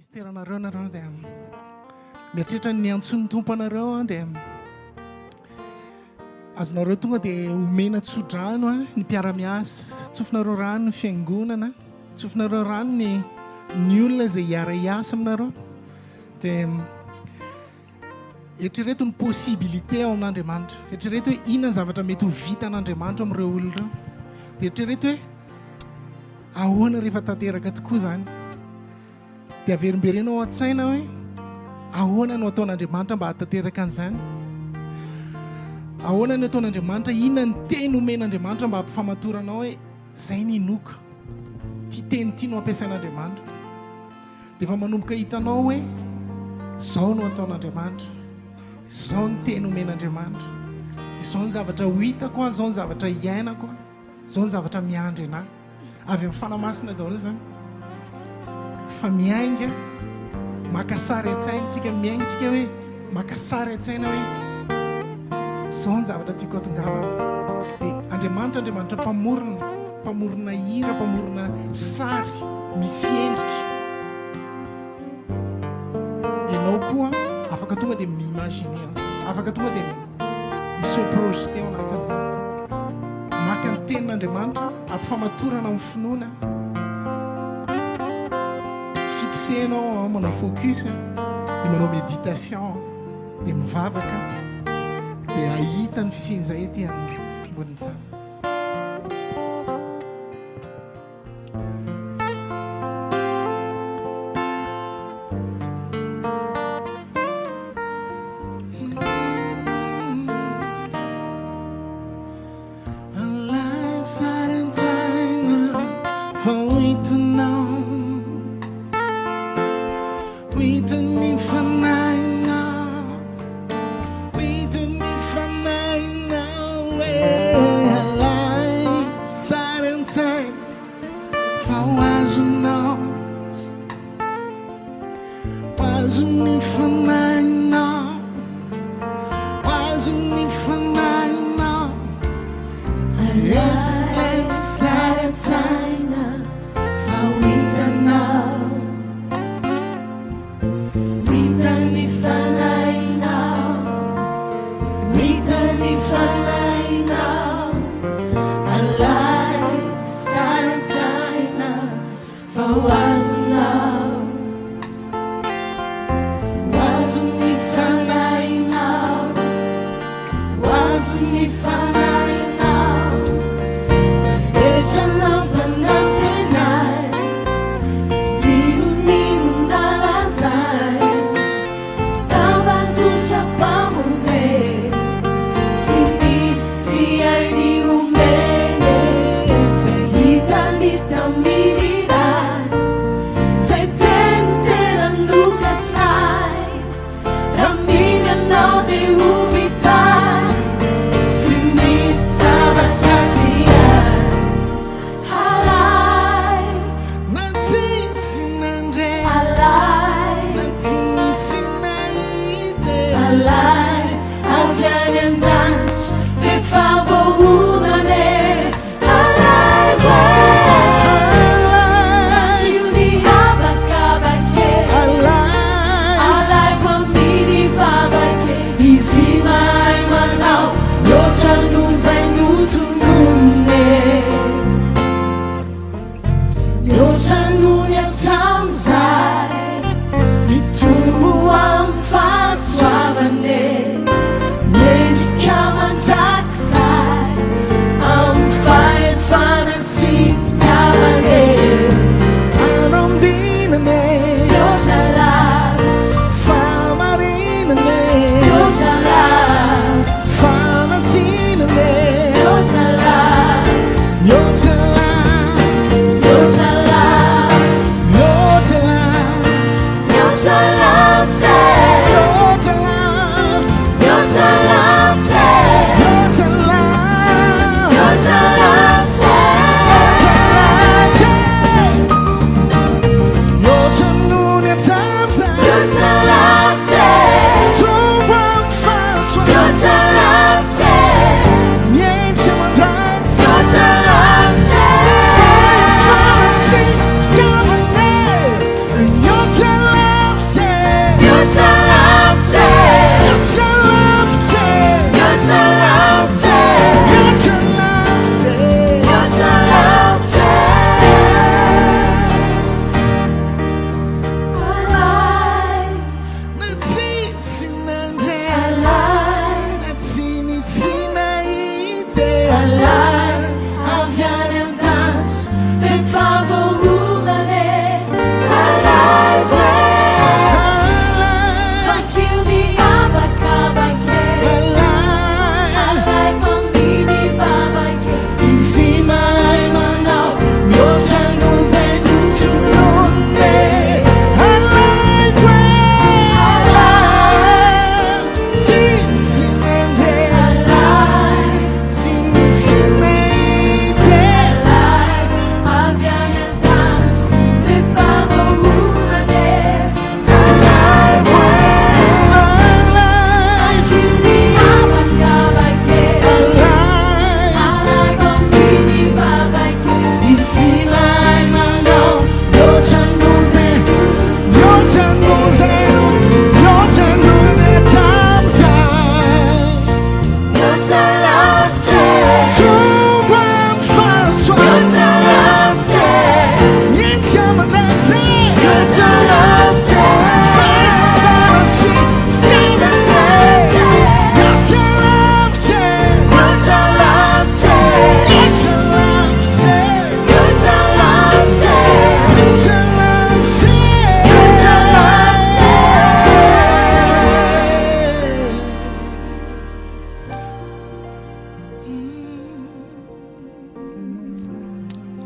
ministeranareo nareo dia mieritreritra ny antsoin'ny Tompo anareo dia azonareo tonga dia omena tsodrano ny mpiara-miasa, tsofinareo rano ny fiangonana, tsofinareo rano ny ny olona izay hiara-hiasa aminareo dia Eritrereto ny possibilité ao amin'Andriamanitra. Eritrereto hoe inona ny zavatra mety ho vitan'Andriamanitra amin'ireo olona ireo. Dia eritrereto hoe ahoana rehefa tanteraka tokoa izany. Dia averimbereno ao an-tsaina hoe ahoana no ataon'Andriamanitra mba hahatanteraka an'izany. Ahoana no ataon'Andriamanitra, inona ny teny omen'Andriamanitra mba hampifamatoranao hoe izay ny inoako. Ity teny ity no ampiasain'Andriamanitra. Dia efa manomboka hitanao hoe izao no ataon'Andriamanitra, izao ny teny omen'Andriamanitra, dia izao ny zavatra ho hitako, izao ny zavatra hiainako, izao ny zavatra miandry anahy. Avy amin'ny Fanahy Masina daholo izany. Fa miainga, maka sary an-tsaina tsika, miainga tsika hoe maka sary an-tsaina hoe izao ny zavatra tiako hatongavana. Dia Andriamanitra, Andriamanitra mpamorona. Mpamorona hira, mpamorona sary misy endrika. Ianao koa afaka tonga dia mi-imaginer an'izany. Afaka tonga dia mi-se projeter ao anatin'izany. Maka ny tenin'Andriamanitra, ampifamatorana amin'ny finoana. Fixer-nao, manao focus, dia manao méditation, dia mivavaka, dia hahita ny fisian'izay ety ambonin'ny tany. Tsy mahay mandao mihoatra noho izay, mihoatra noho izay, mihoatra noho ny hatramin'izay. Mihoatra lavitra e. Tompo amin'ny fahasoavana. Mihoatra lavitra e. Miendrika mandrakizay. Mihoatra lavitra e. Fahefana sy fitiavana. Mihoatra lavitra e. Mihoatra lavitra e. Mihoatra lavitra e. Mihoatra lavitra e. Mihoatra lavitra e. Mihoatra lavitra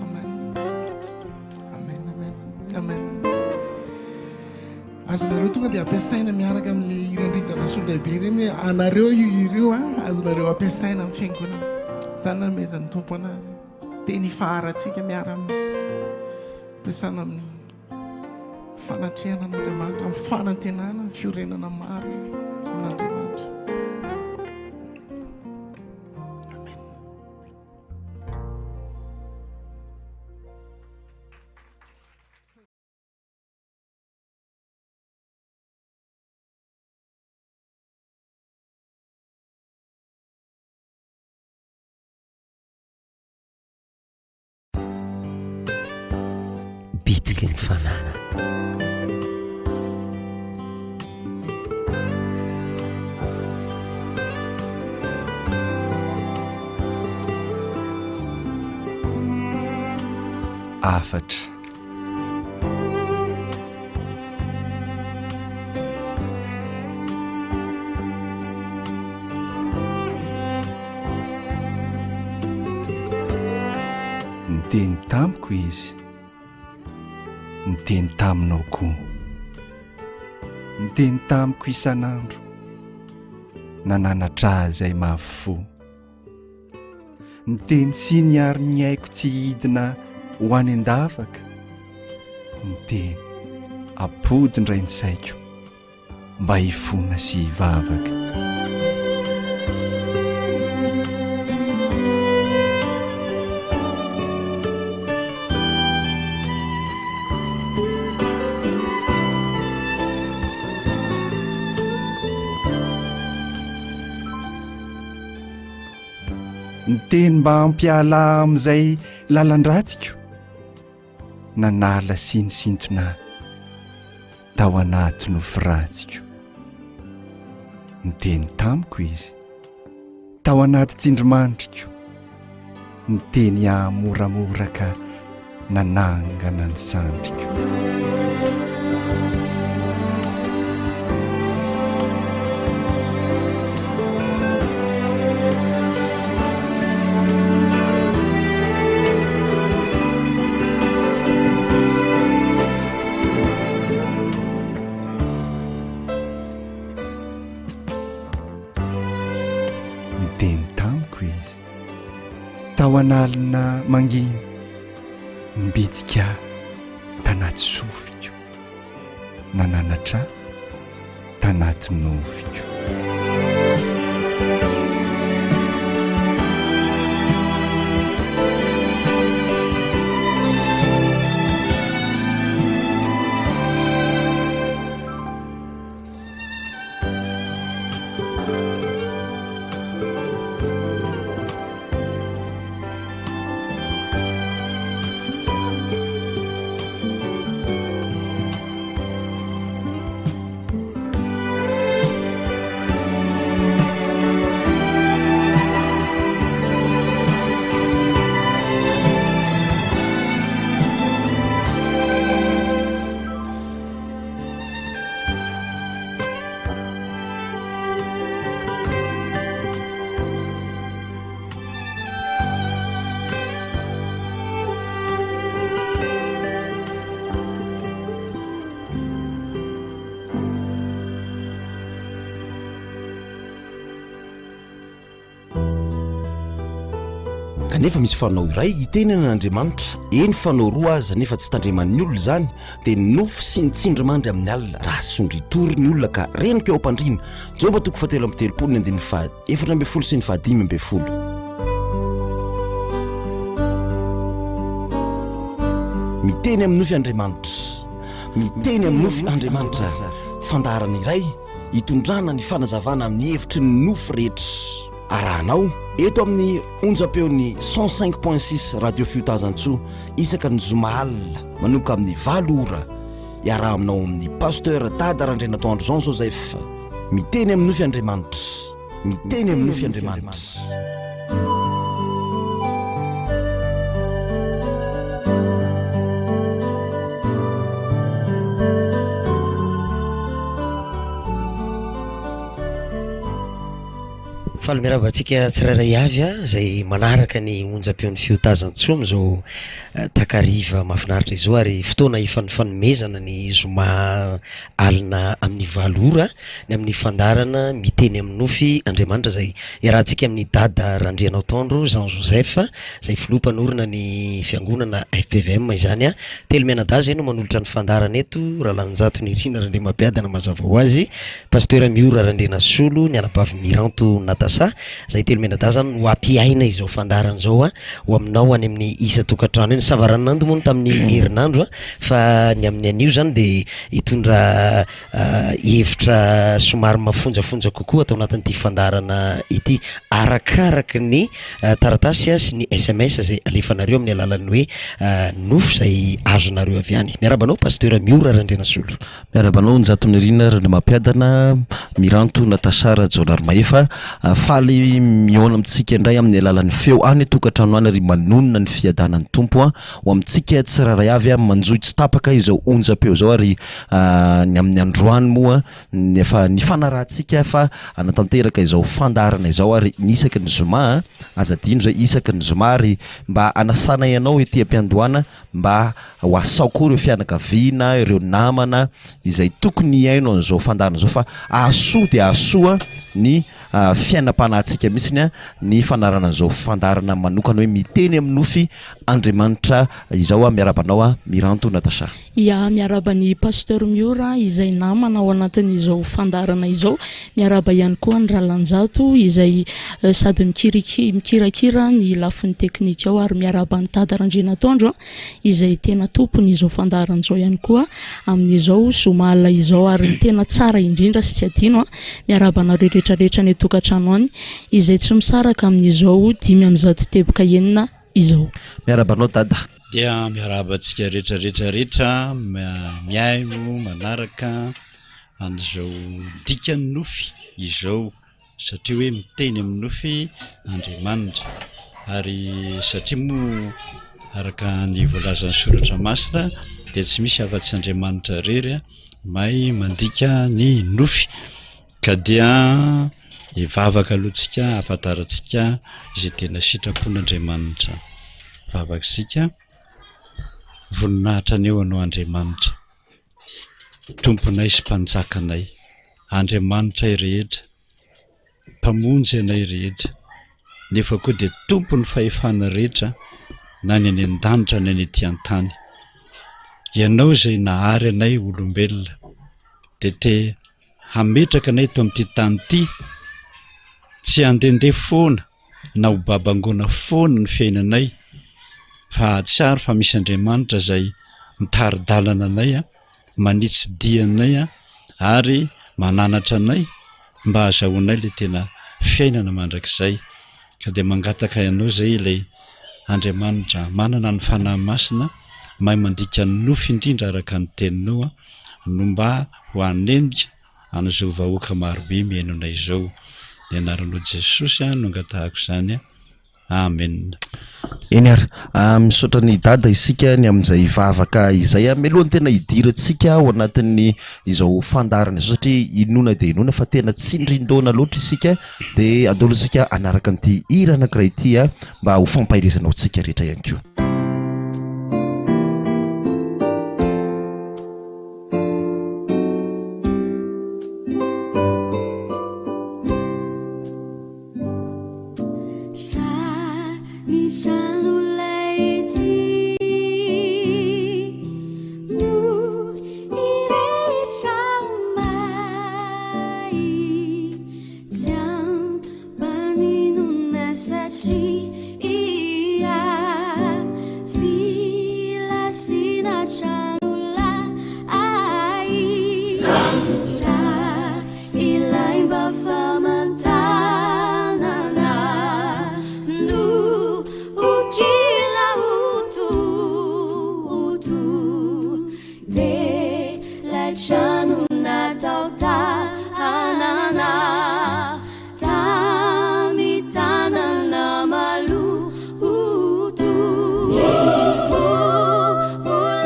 Amen. Amen, amen, amen. Azonareo tonga dia ampiasaina miaraka amin'ilay hiran-dRija Rasolondraibe ireny hoe anareo io hira io a, azonareo ampiasaina amin'ny fiangonana. Izany nanomezan'ny Tompo anazy. Teny ifaharantsika miara aminy. Ampiasana amin'ny fanatrehana an'Andriamanitra, amin'ny fanantenana, amin'ny fiorenana marina amin'Andriamanitra. Amen. Bitsiky ny fanahy. Hafatra. Niteny tamiko izy. Niteny taminao koa. Niteny tamiko isan'andro. Nananatra ahy izay mafy fo. Niteny sy niaro ny aiko tsy hidina ho any an-davaka. Niteny, apody indray ny saiko mba hifona sy hivavaka. Niteny mba hampiala ahy amin'izay lalan-dratsiko, nanala sy nisintona ahy tao anaty nofy ratsiko. Niteny tamiko izy, tao anaty tsindrimandriko, niteny ahy moramora ka nanangana ny sandriko. Niteny tamiko izy. Tao an'alina mangina, nibitsika ahy tanaty sofiko, nananatra ahy tanaty nofiko. Kanefa misy fanao iray itenenana an'Andriamanitra, eny fanao roa aza nefa tsy tandreman'ny olona izany, dia ny nofy sy ny tsindrimandry amin'ny alina, raha sondritory ny olona ka renoka eo am-pandriana. Joba toko fahatelo amby telopolo ny andininy faha 14 sy ny faha 15. Miteny amin'ny nofy Andriamanitra. Miteny amin'ny nofy Andriamanitra. Fandaharana iray hitondrana ny fanazavana amin'ny hevitry ny nofy rehetra. Arahanao eto amin'ny onjam-peon'ny 105.6 Radio Fiotazantsoa isaka ny zoma alina manomboka amin'ny valo ora. Iaraha aminao amin'ny Pasteur Dada Randrianatoandro Jean Joseph. Miteny amin'ny nofy Andriamanitra. Miteny amin'ny nofy Andriamanitra. Faly miarahaba antsika tsirairay avy izay manaraka ny onjam-peon'ny fiotazan-tsoa amin'izao takariva mahafinaritra izao ary fotoana efa nifanomezana ny zoma alina amin'ny valo ora ny amin'ny fandaharana miteny amin'ny nofy Andriamanitra izay iarahantsika amin'i Dada Randrianaotondro Jean Joseph izay filoha mpanorina ny fiangonana FPVM izany a. Telo mianadahy izay no manolotra ny fandaharana eto, Ralanjato Nirina Randriamampiadana mazava ho azy, Pasteur Miora Randrianasolo, ny anabavy Miranto Natasa, izay telo mianadahy izany no hampiaina izao fandaharana izao a. ho aminao any amin'ny isan-tokantrano eny. Savaranonando moa ny tamin'ny herinandro a, fa ny amin'ny anio zany de hitondra hevitra somary mafonjafonja kokoa ato anatin'ity fandaharana ity, arakaraky ny taratasy sy ny sms izay alefanareo amin'ny alalan'ny hoe nofy izay azonareo avy any. Miarahaba anao Pasteur Miora Randrianasolo. Miarahaba anao Njatonirina Randriamampiadana, Miranto Natacha Rajaonarimahefa, faly mihaona amintsika indray amin'ny alalan'ny feo any an-tokantrano any ary manonona ny fiadanan'ny Tompo ho amintsika tsirairay avy manjohy tsy tapaka izao onjam-peo izao ary ny amin'ny androany moa ny efa nifanarahantsika fa hanatanteraka izao fandaharana izao ary ny isaky ny zoma aza adino izay isaky ny zoma ary mba hanasana ianao ety am-piandohana Mba ho asao koa ireo fianakaviana, ireo namana izay tokony hihaino an'izao fandaharana izao fa hahasoa dia hahasoa ny fiainam-panahintsika mihitsiny ny fanarahana an'izao fandaharana manokana hoe miteny amin'ny nofy Andriamanitra izao aho. Miarahaba anao aho Miranto Natacha. Ya, miarahaba an'i Pasteur Miora izay namana ao anatin'izao fandaharana izao, miarahaba ihany koa an'i Ralanjato izay sady mikirakira ny lafiny teknika ao ary miarahaba an'i Dada Randrianatoandro izay tena tompon'izao fandaharana izao ihany koa amin'izao zoma alina izao ary ny tena tsara indrindra sy tsy adino miarahaba anareo rehetra rehetra any an-tokantrano any izay tsy misaraka amin'izao 605 izao. Miarahaba anao Dada. Dia miarahaba antsika rehetra rehetra rehetra mihaino manaraka an'izao dikan'ny nofy izao satria hoe miteny amin'ny nofy Andriamanitra ary satria moa araka ny voalazan'ny soratra masina dia tsy misy afa-tsy Andriamanitra irery mahay mandika ny nofy ka dia hivavaka aloha tsika hahafantarantsika izay tena sitrapon'Andriamanitra. Vavaka isika, voninahitra anie ho anao Andriamanitra, Tomponay sy Mpanjakanay, Andriamanitray rehetra, Mpamonjy anay rehetra, nefa koa dia Tompon'ny fahefana rehetra na ny any an-danitra na ny ety an-tany. Ianao izay nahary anay olombelona dia te hametraka anay eto amin'ity tany ity, tsy handehandeha foana na ho babangoana foana ny fiainanay fa hahatsiaro fa misy Andriamanitra izay mitari-dalana anay, manitsy dia anay ary mananatra anay mba hahazahoanay ilay tena fiainana mandrakizay. Ka dia mangataka Ianao izay ilay Andriamanitra manana ny Fanahy Masina, mahay mandika ny nofy indrindra araka ny Teninao no mba ho hanenika an'izao vahoaka marobe mihaino anay izao. Ny anaranao Jesosy no angatahako izany. Amen. Eny ary, misaotra an'i Dada isika ny amin'izay vavaka izay. Mialohan'ny tena hidirantsika ao anatin'ny izao fandaharana izao satria inoana dia inoana fa tena tsindrin-daona loatra isika dia andao aloha isika hanaraka an'ity hira anankiray ity mba ho fampaherezana ho antsika rehetra ihany koa. trano natao tanana tamy tanana maloto ho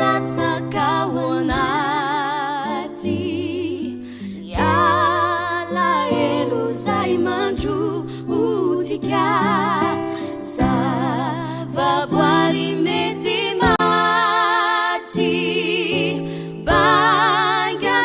latsaka ao anaty ny alahelo zay mandrotika zavaboary mety maty. Banga.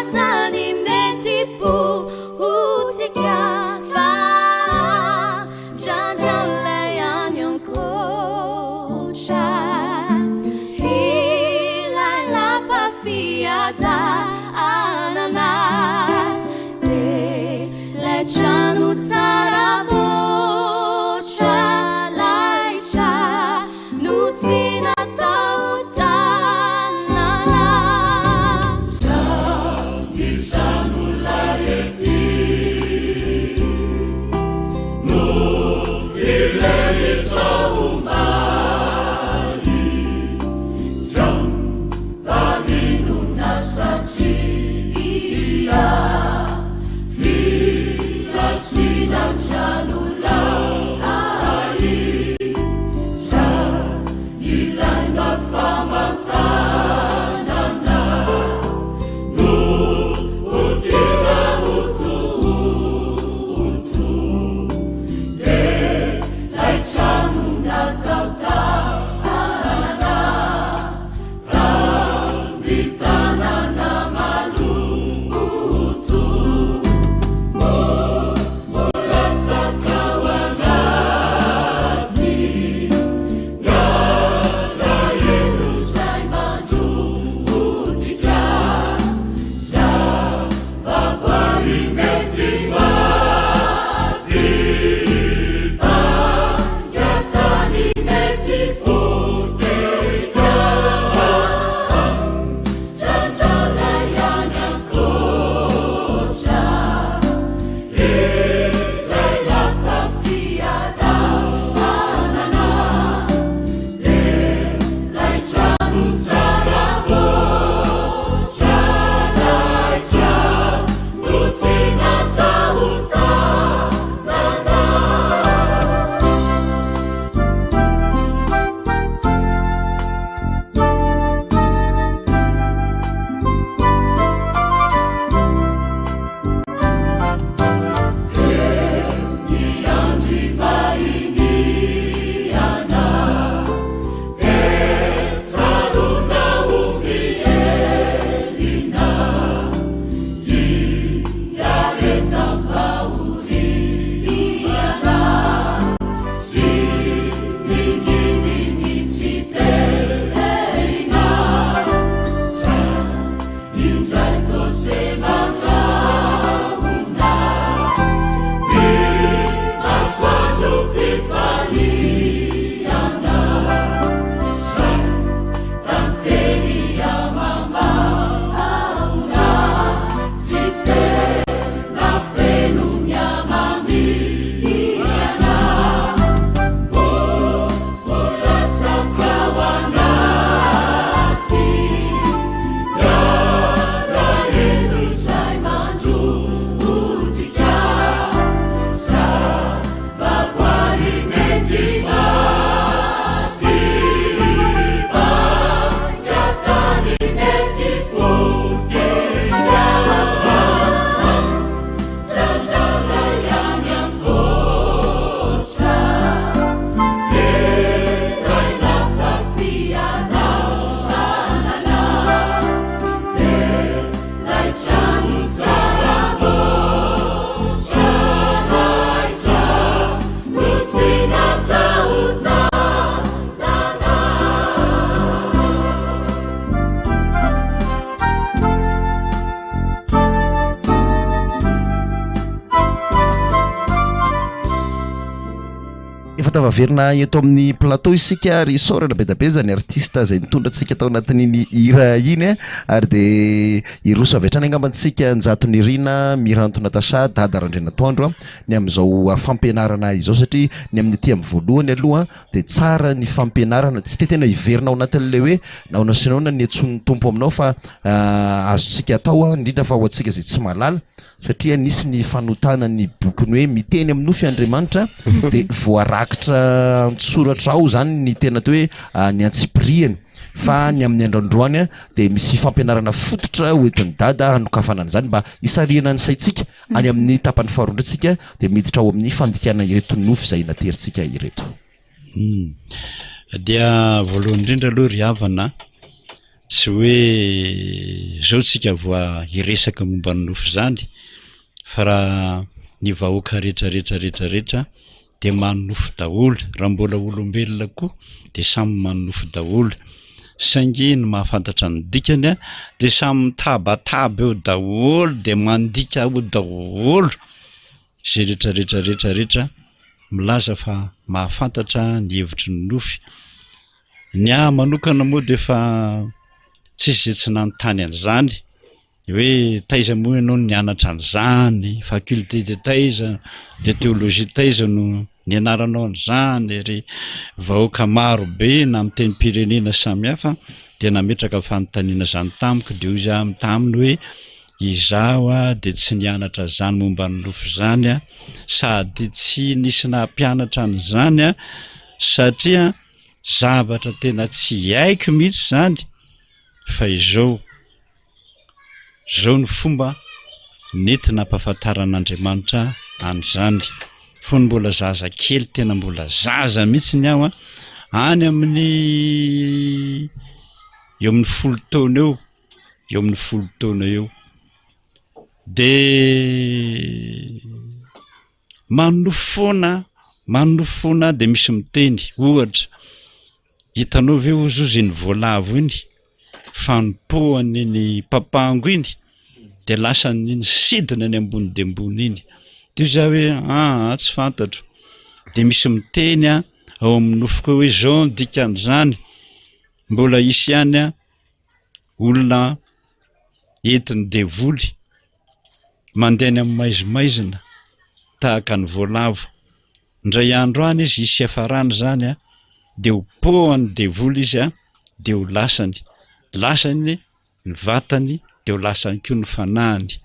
Tafaverina eto amin'ny plateau isika ary isaorana be dia be izany artiste izay nitondra antsika tao anatin'iny hira iny ary dia hiroso avy hatrany angamba antsika Njato Nirina, Miranto Natacha, Dada Randrianatoandro ny amin'izao fampianarana izao satria ny amin'ny aty amin'ny voalohany aloha dia tsara ny fampianarana, tsy dia tena hiverina ao anatin'ilay hoe nahoana sy nahoana ny antsoin'ny Tompo aminao fa azontsika atao indrindra fa ho antsika izay tsy mahalala satria nisy ny fanotana ny bokiny hoe miteny amin'ny nofy Andriamanitra dia voarakitra an-tsoratra ao izany ny tena atao hoe ny antsipirihany fa ny amin'ny andro androany dia misy fampianarana fototra hoentin'i Dada hanokafana an'izany mba hisarihana ny saintsika any amin'ny tapany faharoa indray tsika dia miditra ao amin'ny fandikana ireto nofy izay naterintsika ireto. Dia voalohany indrindra aloha ry havana, tsy hoe zao tsika vao hiresaka momba ny nofy izany fa raha ny vahoaka rehetra rehetra rehetra rehetra dia manonofy daholo, raha mbola olombelona koa dia samy manonofy daholo, saingy ny mahafantatra ny dikany a dia samy mitabataba eo daholo dia mandika ao daholo izay rehetra rehetra rehetra rehetra milaza fa mahafantatra ny hevitry ny nofy. Ny ahy manokana moa dia efa tsisy izay tsy nanontany an'izany hoe taiza moa ianao no nianatra an'izany, faculté de taiza, de théologie taiza no nianaranao an'izany, ry vahoaka maro be na amin'ny tenim-pirenena samihafa dia nametraka fanontaniana izany tamiko dia hoy izaho taminy hoe izaho aho dia tsy nianatra izany momba ny nofo izany aho sady tsy nisy nampianatra an'izany aho satria zavatra tena tsy haiko mihitsy izany fa izao Izao no fomba nety nampahafantaran'Andriamanitra an'izany. Fony mbola zaza kely, tena mbola zaza mihitsiny aho an, any amin'ny eo amin'ny folo taona eo, eo amin'ny folo taona eo. De manonofy foana, manonofy foana aho de misy miteny, ohatra, hitanao ve hozy ozy iny voalavo iny? Fanompoan'iny papango iny de lasa iny sidina any ambony de ambony iny, de hoy za hoe aa tsy fantatro, de misy miteny a ao amin'ny nofiko ao hoe zao ny dikan'izany, mbola hisy ihany a olona entin'ny devoly mandeha any amin'ny maizimaizina tahaka ny voalavo, indray andro any izy hisy hiafarany zany a de ho pohan'ny devoly izy a de ho lasany, lasany ny vatany de ho lasany koa ny fanahiny,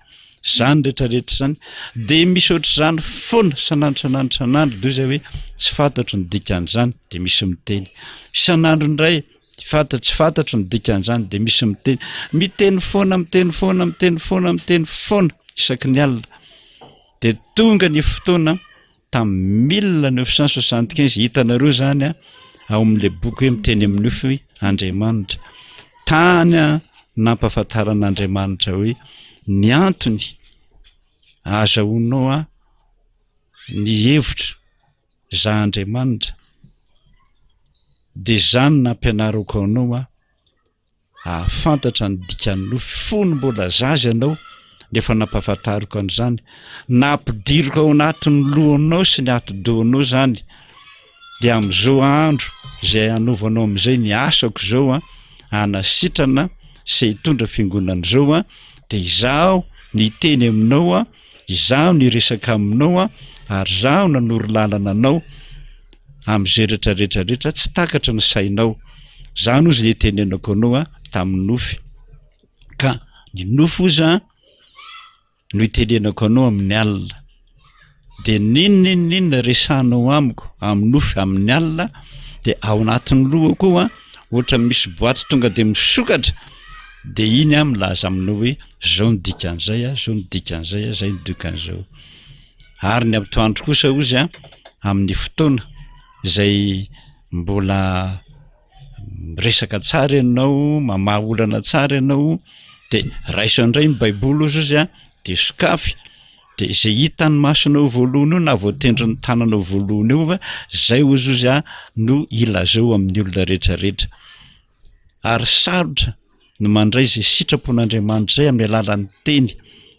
zany rehetrarehetra zany de misy ohatr'izany foana isan'andro isan'andro isan'andro de hoy zay hoe tsy fantatro ny dikan'izany de misy miteny, isan'andro indray fanta- tsy fantatro ny dikan'izany de misy miteny, miteny foana miteny foana miteny foana miteny foana isaky ny alina de tonga ny fotoana tamin'ny 1975, hitanareo zany a ao amin'ilay boky hoe miteny amin'ny nofy Andriamanitra, tany a nampahafantaran'Andriamanitra hoe ny antony ahazahoanao a ny hevitra za Andriamanitra de zany nampianarako anao a hahafantatra ny dikan'ny nofy fony mbola zaza ianao no efa nampahafantariko an'izany, nampidiriko ao anatin'ny lohanao sy ny atidohanao izany, de amin'izao andro izay hanaovanao amin'izay ny asako izao an, hanasitrana sy hitondra fiangonana izao an, de izaho ny hiteny aminao an, izaho ny hiresaka aminao an, ary izaho nanoro lalana anao amin'izay rehetra rehetra rehetra tsy takatry ny sainao. Zany ozy le itenenako anao a tamin'ny nofy ka ny nofy ozy a no itenenako anao amin'ny alina de n'inon'inon'inona resahanao amiko amin'ny nofy amin'ny alina de ao anatin'ny lohako ao a ohatra misy boaty tonga de misokatra de iny aho milaza aminao hoe zao ny dikan'izay a zao ny dikan'izay a zay ny dikan'izao ary ny atoandro kosa ozy a amin'ny fotoana izay mbola miresaka tsara ianao, mamaha olana tsara ianao de raiso indray ny baiboly ozy izy a de sokafy de zay hitan'ny masonao voalohany eo na voatendrin'ny tananao voalohany eo a zay ozy ozy a no ilazao amin'ny olona rehetrarehetra ary sarotra no mandray izay sitrapon'Andriamanitra izay amin'ny alalan'ny teny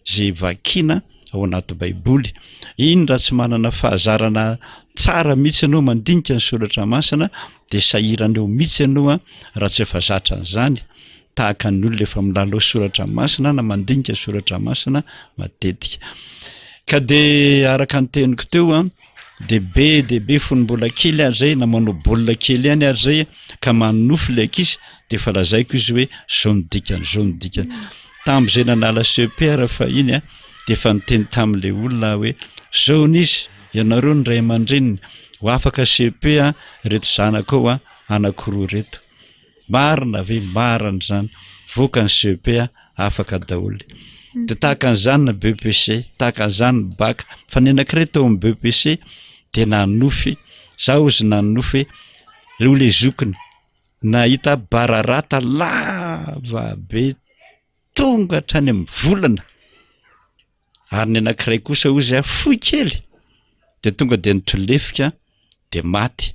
izay vakiana ao anaty Baiboly. Iny raha tsy manana fahazarana tsara mihitsy ianao mandinika ny soratra masina de sahirana eo mihitsy ianao a raha tsy efa zatra an'izany tahaka ny olona efa milalao soratra masina na mandinika soratra masina matetika. Ka de araka ny teniko teo a de be de be fony mbola kely ary zay na manao baolina kely ihany ary zay ka manonofy le ankizy de efa lazaiko izy hoe zao ny dikany zao ny dikany. Tam'zay nanala CEP ary fahiny a de efa niteny tam'le olona aho hoe zao nisy ianareo ny ray aman-dreniny ho afaka CEP a reto zanakao a anankiroa reto. Marina ve? Marina izany. Voaka ny CEP a, afaka daholo. De tahaka an'izany ny BEPC, tahaka an'izany ny bac. Fa ny anankiray tao amin'ny BEPC de nanonofy, za hozy nanonofy hoe io le zokiny nahita bararata lava be tonga hatrany amin'ny volana. Ary ny anankiray kosa hozy a fohy kely de tonga de nitolefika de maty.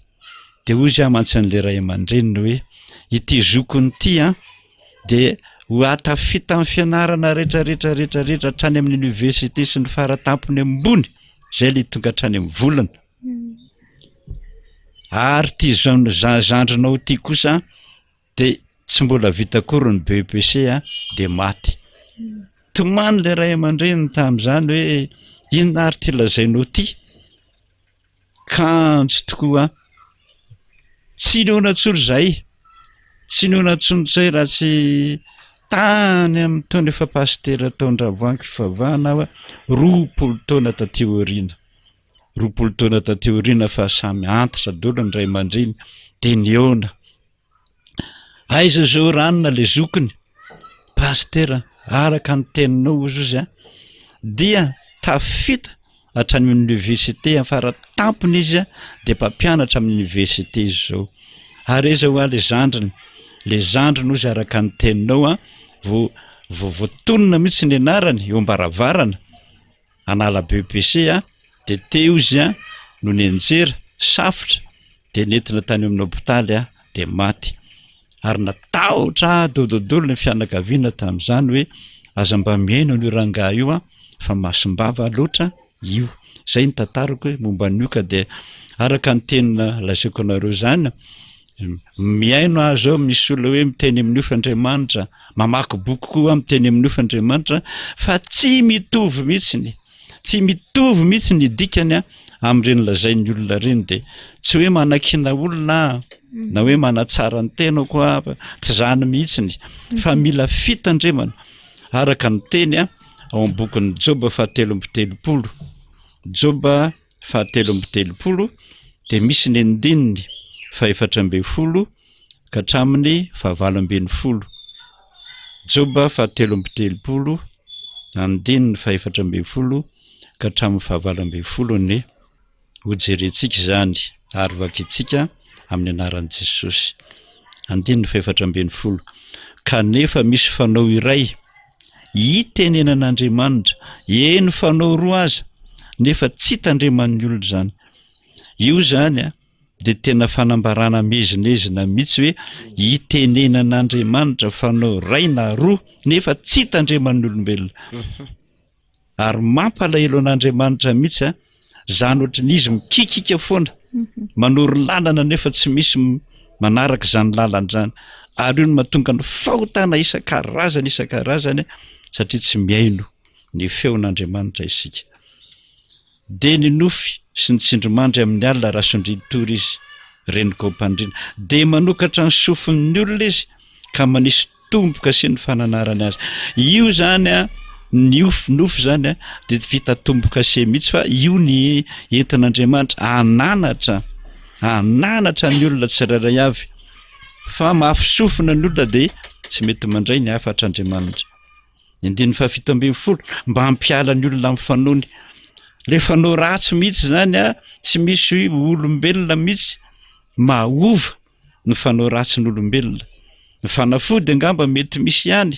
De hozy aho mantsy an'le ray aman-dreniny hoe ity zokiny ity a de ho ahatafita amin'ny fianarana rehetra rehetra rehetra rehetra hatrany amin'ny université sy ny faratampony ambony, zay le tonga hatrany amin'ny volana. Ary ity zan- za- zandrinao ity kosa de tsy mbola vita akory ny BEPC a de maty. Tomany le ray aman-dreniny tamin'izany hoe inona ary ty lazainao ty? Kanjo tokoa tsy nihaona intsony zahay, tsy nihaona intsony zay raha tsy tany amin'ny taona efa pasitera tao Andravoahangy fivavahana aho 20 taona taty aoriana. 20 taona taty aoriana fa samy antitra daholo ny ray aman-dreny de nihaona. Aiza zao ranona le zokiny? Pasitera, araka ny teninao hozy ozy a, dia tafita hatrany amin'ny université afara tampony izy a, de mpampianatra amin'ny université izy zao. Ary aiza hoa le zandriny? Le zandriny hozy araka ny teninao a, vo vo voatonona mihitsy ny anarany eo am-baravarana. hanala BEPC a, de teo izy a no nianjera, safotra, de nentina tany amin'ny hopitaly a de maty. Ary natahotra dododolo ny fianakaviana tamin'izany hoe aza mba mihaino an'io rangahy io a fa masom-bava loatra io. Zay ny tantarako hoe momba an'io ka de araka ny teny lazaiko anareo zany, mihaino aho zao misy olona hoe miteny amin'ny nofy Andriamanitra, mamaky boky koa aho miteny amin'ny nofy Andriamanitra fa tsy mitovy mihitsiny, tsy mitovy mihitsy ny dikany a amin'ireny lazain'ny olona ireny de tsy hoe manakiana olona aho na hoe manatsara ny tenako aho fa tsy zany mihitsiny fa mila fitandremana araka ny teny a ao amin'ny bokin'ny Joba fahatelo amby telopolo, Joba fahatelo amby telopolo dia misy ny andininy fahefatra ambin'ny folo ka hatramin'ny fahavalo ambin'ny folo. Joba fahatelo amby telopolo, andininy fahefatra ambin'ny folo ka hatramin'ny fahavalo ambin'ny folo anie. Hojerentsika izany ary vakintsika amin'ny anaran'i Jesosy. Andininy fahefatra ambin'ny folo. Kanefa misy fanao iray itenenan'Andriamanitra, eny fanao roa aza, nefa tsy tandreman'ny olona izany. Io izany a, de tena fanambarana miezinezina mihitsy hoe itenenan'Andriamanitra fanao iray na roa nefa tsy tandreman'ny olombelona. Ary mampalahelo an'Andriamanitra mihitsy a, zany ohatran'ny izy mikikika foana, manoro lalana nefa tsy misy manaraka izany lalana izany. Ary io no mahatonga ny fahotana isan-karazany isan-karazany satria tsy mihaino ny feon'Andriamanitra isika. Dia ny nofy sy ny tsindrimandry amin'ny alina raha sondrian-tory izy, renoka ao am-pandriana. Dia manokatra ny sofin'ny olona izy ka manisy tombo-kase ny fananarany azy. Io zany a, ny ofy, nofy zany a, dia vita tombo-kase mihitsy fa io ny entin'Andriamanitra hananatra, hananatra ny olona tsirairay avy. Fa mafy sofina ny olona dia tsy mety mandray ny hafatr'Andriamanitra. Ny andininy faha-17, mba hampiala ny olona amin'ny fanaony. Le fanao ratsy mihitsy zany a, tsy misy olombelona mihitsy mahova ny fanao ratsin'olombelona. Ny fanafody angamba mety misy ihany,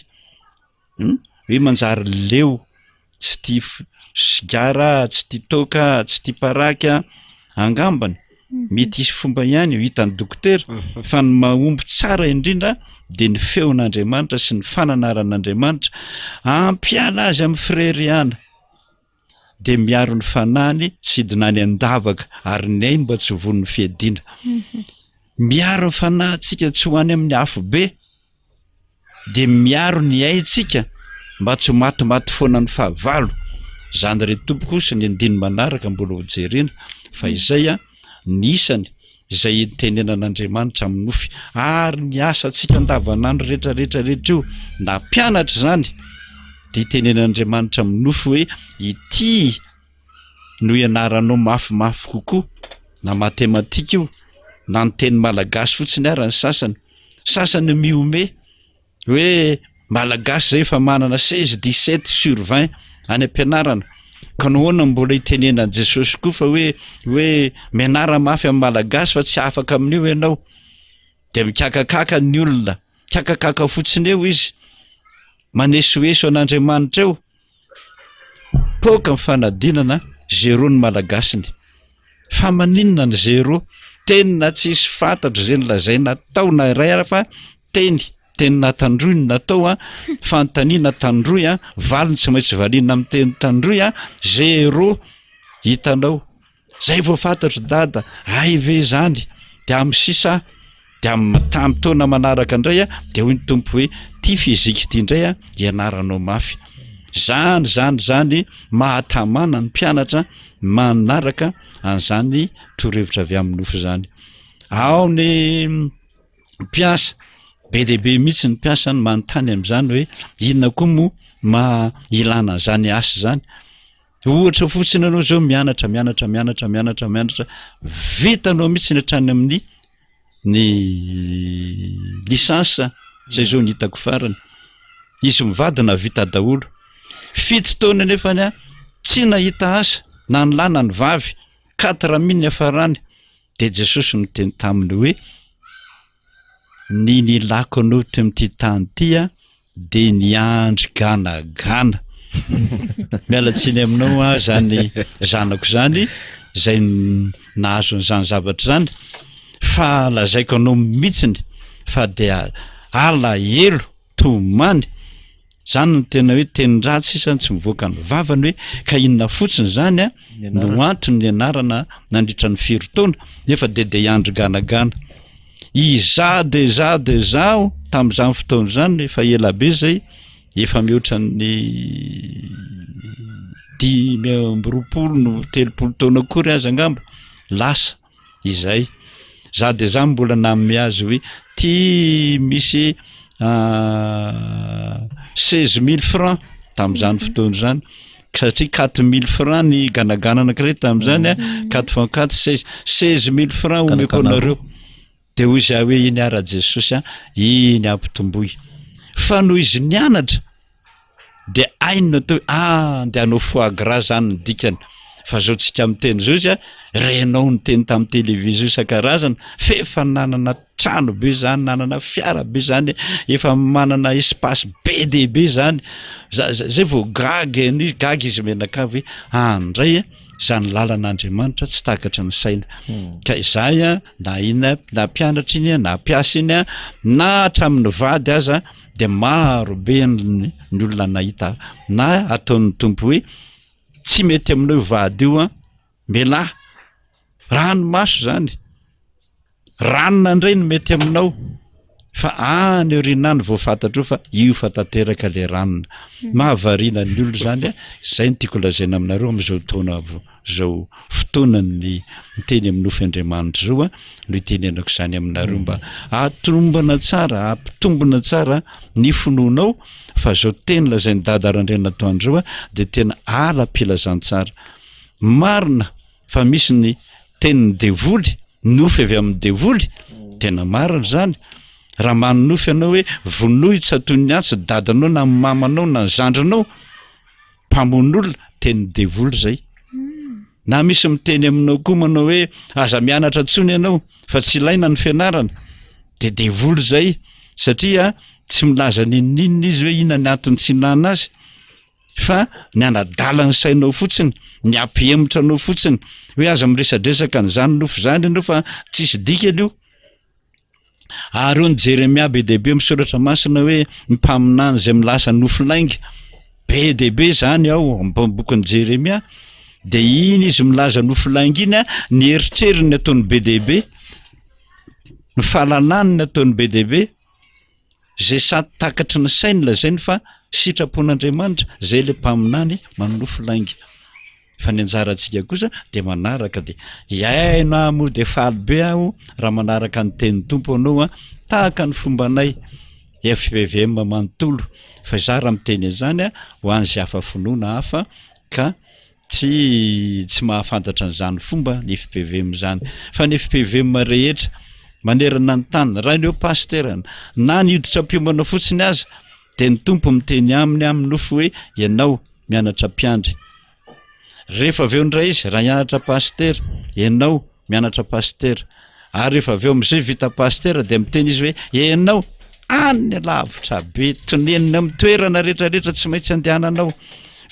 um, hoe manjary leo, tsy tia sigara, tsy tia toaka, tsy tia paraky a, angambany. Mety hisy fomba ihany ho hitan'ny dokotera fa ny mahomby tsara indrindra dia ny feon'Andriamanitra sy ny fananaran'Andriamanitra hampiala azy amin'ny firerihana. dia miaro ny fanahiny tsy hidina any an-davaka ary ny ainy mba tsy ho voan'ny fiadiana. Miaro ny fanahintsika tsy ho any amin'ny afobe dia miaro ny aintsika mba tsy ho matimaty foana ny fahavalo. Izany re tompoko sy ny andininy manaraka mbola ho jerena fa izay a ny isany izay itenenan'Andriamanitra amin'ny nofy ary ny asantsika andavanandro rehetra rehetra rehetra io na mpianatra izany dia itenenan'Andriamanitra amin'ny nofy hoe ity no ianaranao mafimafy kokoa na matematika io na ny teny malagasy fotsiny ara ny sasany sasany mihomehy hoe malagasy zay efa manana 16 17 sur 20 any am-pianarana ka nahoana mbola itenenan'i Jesosy koa fa hoe hoe mianara mafy amin'ny malagasy fa tsy afaka amin'io ianao de mikakakaka ny olona kakakaka fotsiny eo izy manesoeso an'Andriamanitra eo Poaka ny fanadinana, zéro ny malagasiny. Fa maninona ny zéro? Tena tsisy fantatro izay nolazaina tao na iray ara fa teny, teny natandroy no natao an, fanontaniana tandroy an, valiny tsy maintsy valiana amin'ny teny tandroy an, zéro hitanao. Zay vao fantatro dada, hay ve zany? De amin'ny sisa de amin'ny tam- taona manaraka indray a de hoy ny tompo hoe ty physique ty indray a ianaranao mafy. Zany zany zany mahatamana ny mpianatra manaraka an'izany torohevitra avy amin'ny nofy zany. Ao ny mpiasa, be dia be mihitsy ny mpiasa no manontany amin'izany hoe inona koa moa maha ilana an'izany asa izany. Ohatra fotsiny ianao zao mianatra mianatra mianatra mianatra mianatra vitanao mihitsy ny hatrany amin'ny ny licence zay zao ny hitako farany izy mivady nahavita daholo fito taona nefany a tsy nahita asa na ny lahy na ny vavy quatre mille ny hafarany de Jesosy niteny taminy hoe ny nilako anao teo amin'ity tany ity a de niandry ganagana miala tsiny aminao aho zany zanako zany zay nahazo an'izany zavatra zany fa lazaiko anao mihitsiny fa dia alahelo tomany zany no tena hoe teny ratsy sisa tsy mivoaka ny vavany hoe ka inona fotsiny zany a no antony ny anarana nandritra ny firy taona nefa de de hiandry ganagana Izaho dia izaho dia izaho tamin'izany fotoana izany efa ela be izay, efa mihoatra ny 25 no 30 taona akory aza angamba lasa izay. Izaho dia izaho mbola nanome azy hoe ty misy 16000 francs tamin'izany fotoana izany satria 4000 francs ny ganagana anankiray tamin'izany a quatre fois quatre seize 16000 francs omeko anareo de hoy za hoe iny ara Jesosy a iny ampitomboy fa noho izy nianatra de hainy no atao hoe ah ndeha hanao foie gras zany ny dikany fa zao tsika miteny zao izy a renao niteny tamin'ny télévision isan-karazany f'efa nanana trano be zany nanana fiara be zany efa manana espace be dia be zany za za zay vao gaga ny gaga izy mianakavy hoe andray a zany lalan'Andriamanitra tsy takatry ny saina ka izay a na ina na mpianatra iny a na mpiasa iny a na hatramin'ny vady aza de maro be ny ny olona nahita na ataon'ny tompo hoe tsy mety aminao io vady io a mialà ranomaso zany Ranona indray no mety aminao fa any aoriana any vao fantatrao fa io fa tanteraka le ranona. Mahavariana ny olona zany a, zay no tiako lazaina aminareo am'zao taona zao fotoanan'ny miteny amin'ny nofy Andriamanitra zao a no itenenako izany aminareo mba hahatombina tsara, hampitombina tsara ny finoanao fa zao teny lazain'i Dada Randrianatoandro zao a de tena ara-pilazantsara. Marina fa misy ny tenin'ny devoly, nofy avy amin'ny devoly, tena marina izany, raha manonofy ianao hoe vonoy tsy toy ny antsy dadanao na ny mamanao na ny zandrinao, mpamono olona, tenin'ny devoly izay. Na misy miteny aminao koa manao hoe aza mianatra intsony ianao fa tsy ilaina ny fianarana, de devoly izay satria tsy milaza n'inon'inona izy hoe inona ny antony tsy ilana azy. fa ny anadala ny sainao fotsiny, ny hampihemotra anao fotsiny hoe aza miresadresaka an'izany nofo izany ianao fa tsisy dikany io. Ary hoy ny Jeremia be dia be misoratra masina hoe ny mpaminany izay milaza nofy lainga, be dia be izany ao amin'ny bokin'i Jeremia. De iny izy milaza nofy lainga iny a, ny eritreriny ataony be dia be, ny fahalalany ny ataony be dia be, zay sady takatry ny sainy lazainy fa sitrapon'Andriamanitra, zay le mpaminany manonofy lainga. Fa ny anjarantsika kosa de manaraka de hiaino aho moa de faly be aho raha manaraka ny tenin'ny Tompo anao a, tahaka ny fombanay FPVM manontolo, fa izaho raha miteny an'izany a ho an'izay hafa finoana hafa ka tsy tsy mahafantatra an'izany fomba ny FPVM izany fa ny FPVM rehetra manerana ny tany raha ny eo pasitera na ny hiditra mpiomana fotsiny aza de ny Tompo miteny aminy amin'ny nofy hoe ianao mianatra mpiandry rehefa avy eo indray izy raha hianatra pasitera ianao mianatra pasitera ary rehefa avy eo am'izay vita pasitera de miteny izy hoe ianao any lavitra be tonenina amin'ny toerana rehetrarehetra tsy maintsy andehananao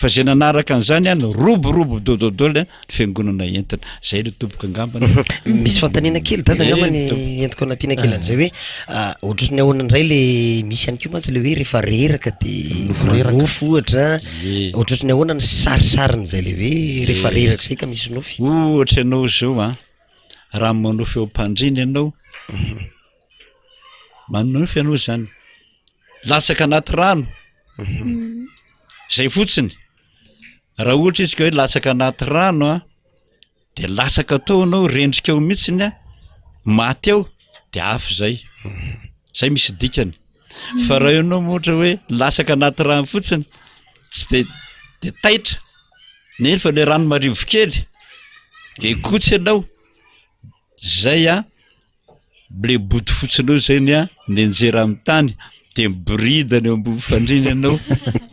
fa zay nanaraka an'izany any roborobo dododoly ny fiangonana entina zay le tompoko angambany misy fanontaniana kely dada angambany entiko anampiana kely an'izay hoe ah, ohatry ny ahoana indray le misy ihany koa mantsy le hoe rehefa reraka de nofy ohatra ohatry ny ahoana ny sarisarin'izay le hoe rehefa reraka zay ka misy nofy ohatra ianao zao a raha manofy eo am-pandriana ianao manonofy ianao zany latsaka anaty rano zay fotsiny raha ohatra izy ka hoe latsaka anaty rano a de latsaka tao anao rendrika ao mihitsiny a maty ao de hafa zay zay misy dikany fa raha ianao moa ohatra hoe latsaka anaty rano fotsiny tsy de de taitra nefa le rano marivo kely de kotsy ianao zay a Le bodofotsiny eo zany a mianjera amin'ny tany de miboridana eo ambony fandriana ianao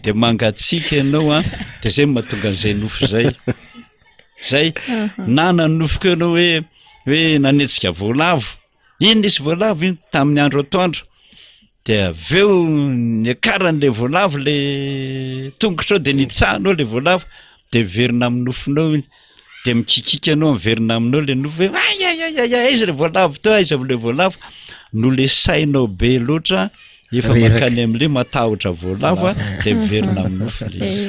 de mangatsiaka ianao a de zay no mahatonga an'izay nofy zay, zay na nanonofy koa ianao hoe hoe nanetsika voalavo, iny nisy voalavo iny tamin'ny andro atoandro de avy eo niakaran'le voalavo le tongotrao de nitsahanao le voalavo de miverina amin'ny nofinao iny. de mikikika anao miverina aminao le nofy hoe ay ay ay ay aiza le voalavo teo aiza le voalavo no le sainao be loatra efa Reraka. mankany am'le matahotra voalavo a de miverina amin'ny nofy le izy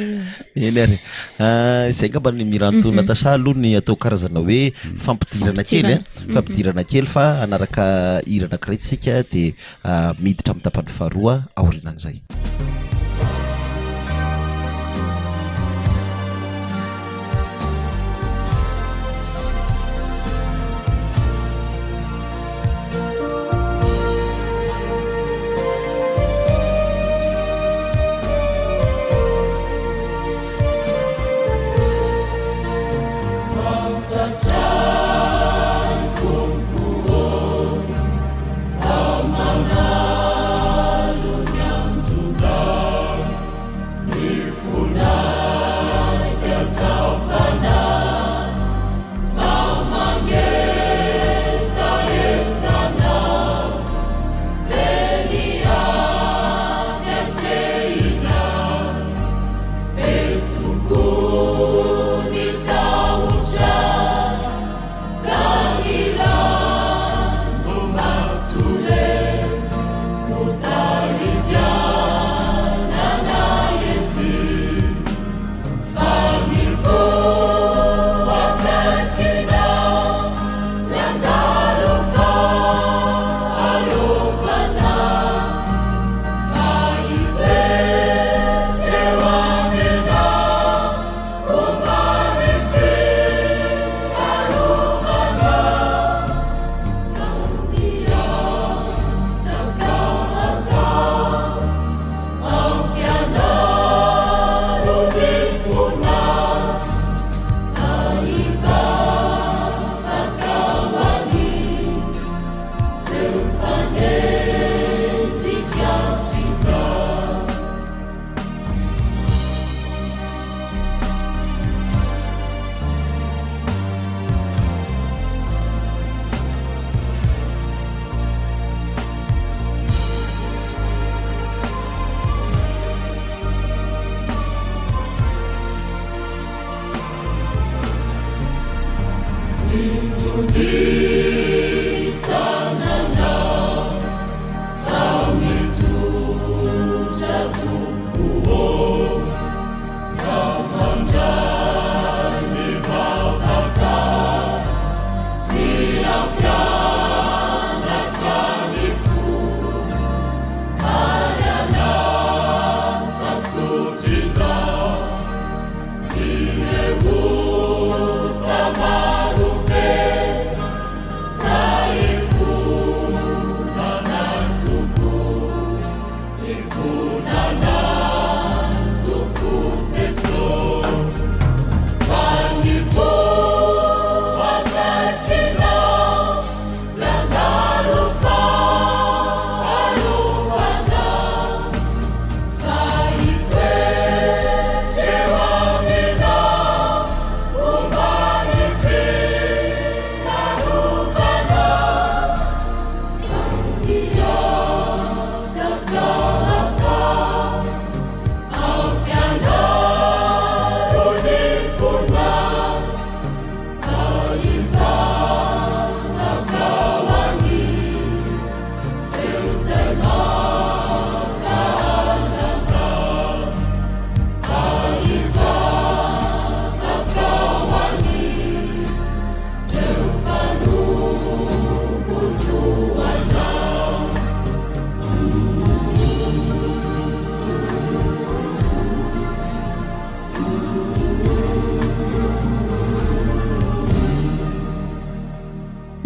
Eny ary. Ah, izay angamba ny Miranto Natacha aloha ny atao karazana hoe fampidirana kely a. Fampidirana kely fa hanaraka hira anankiray tsika dia ah, miditra amin'ny tapany faharoa aorianan'izay.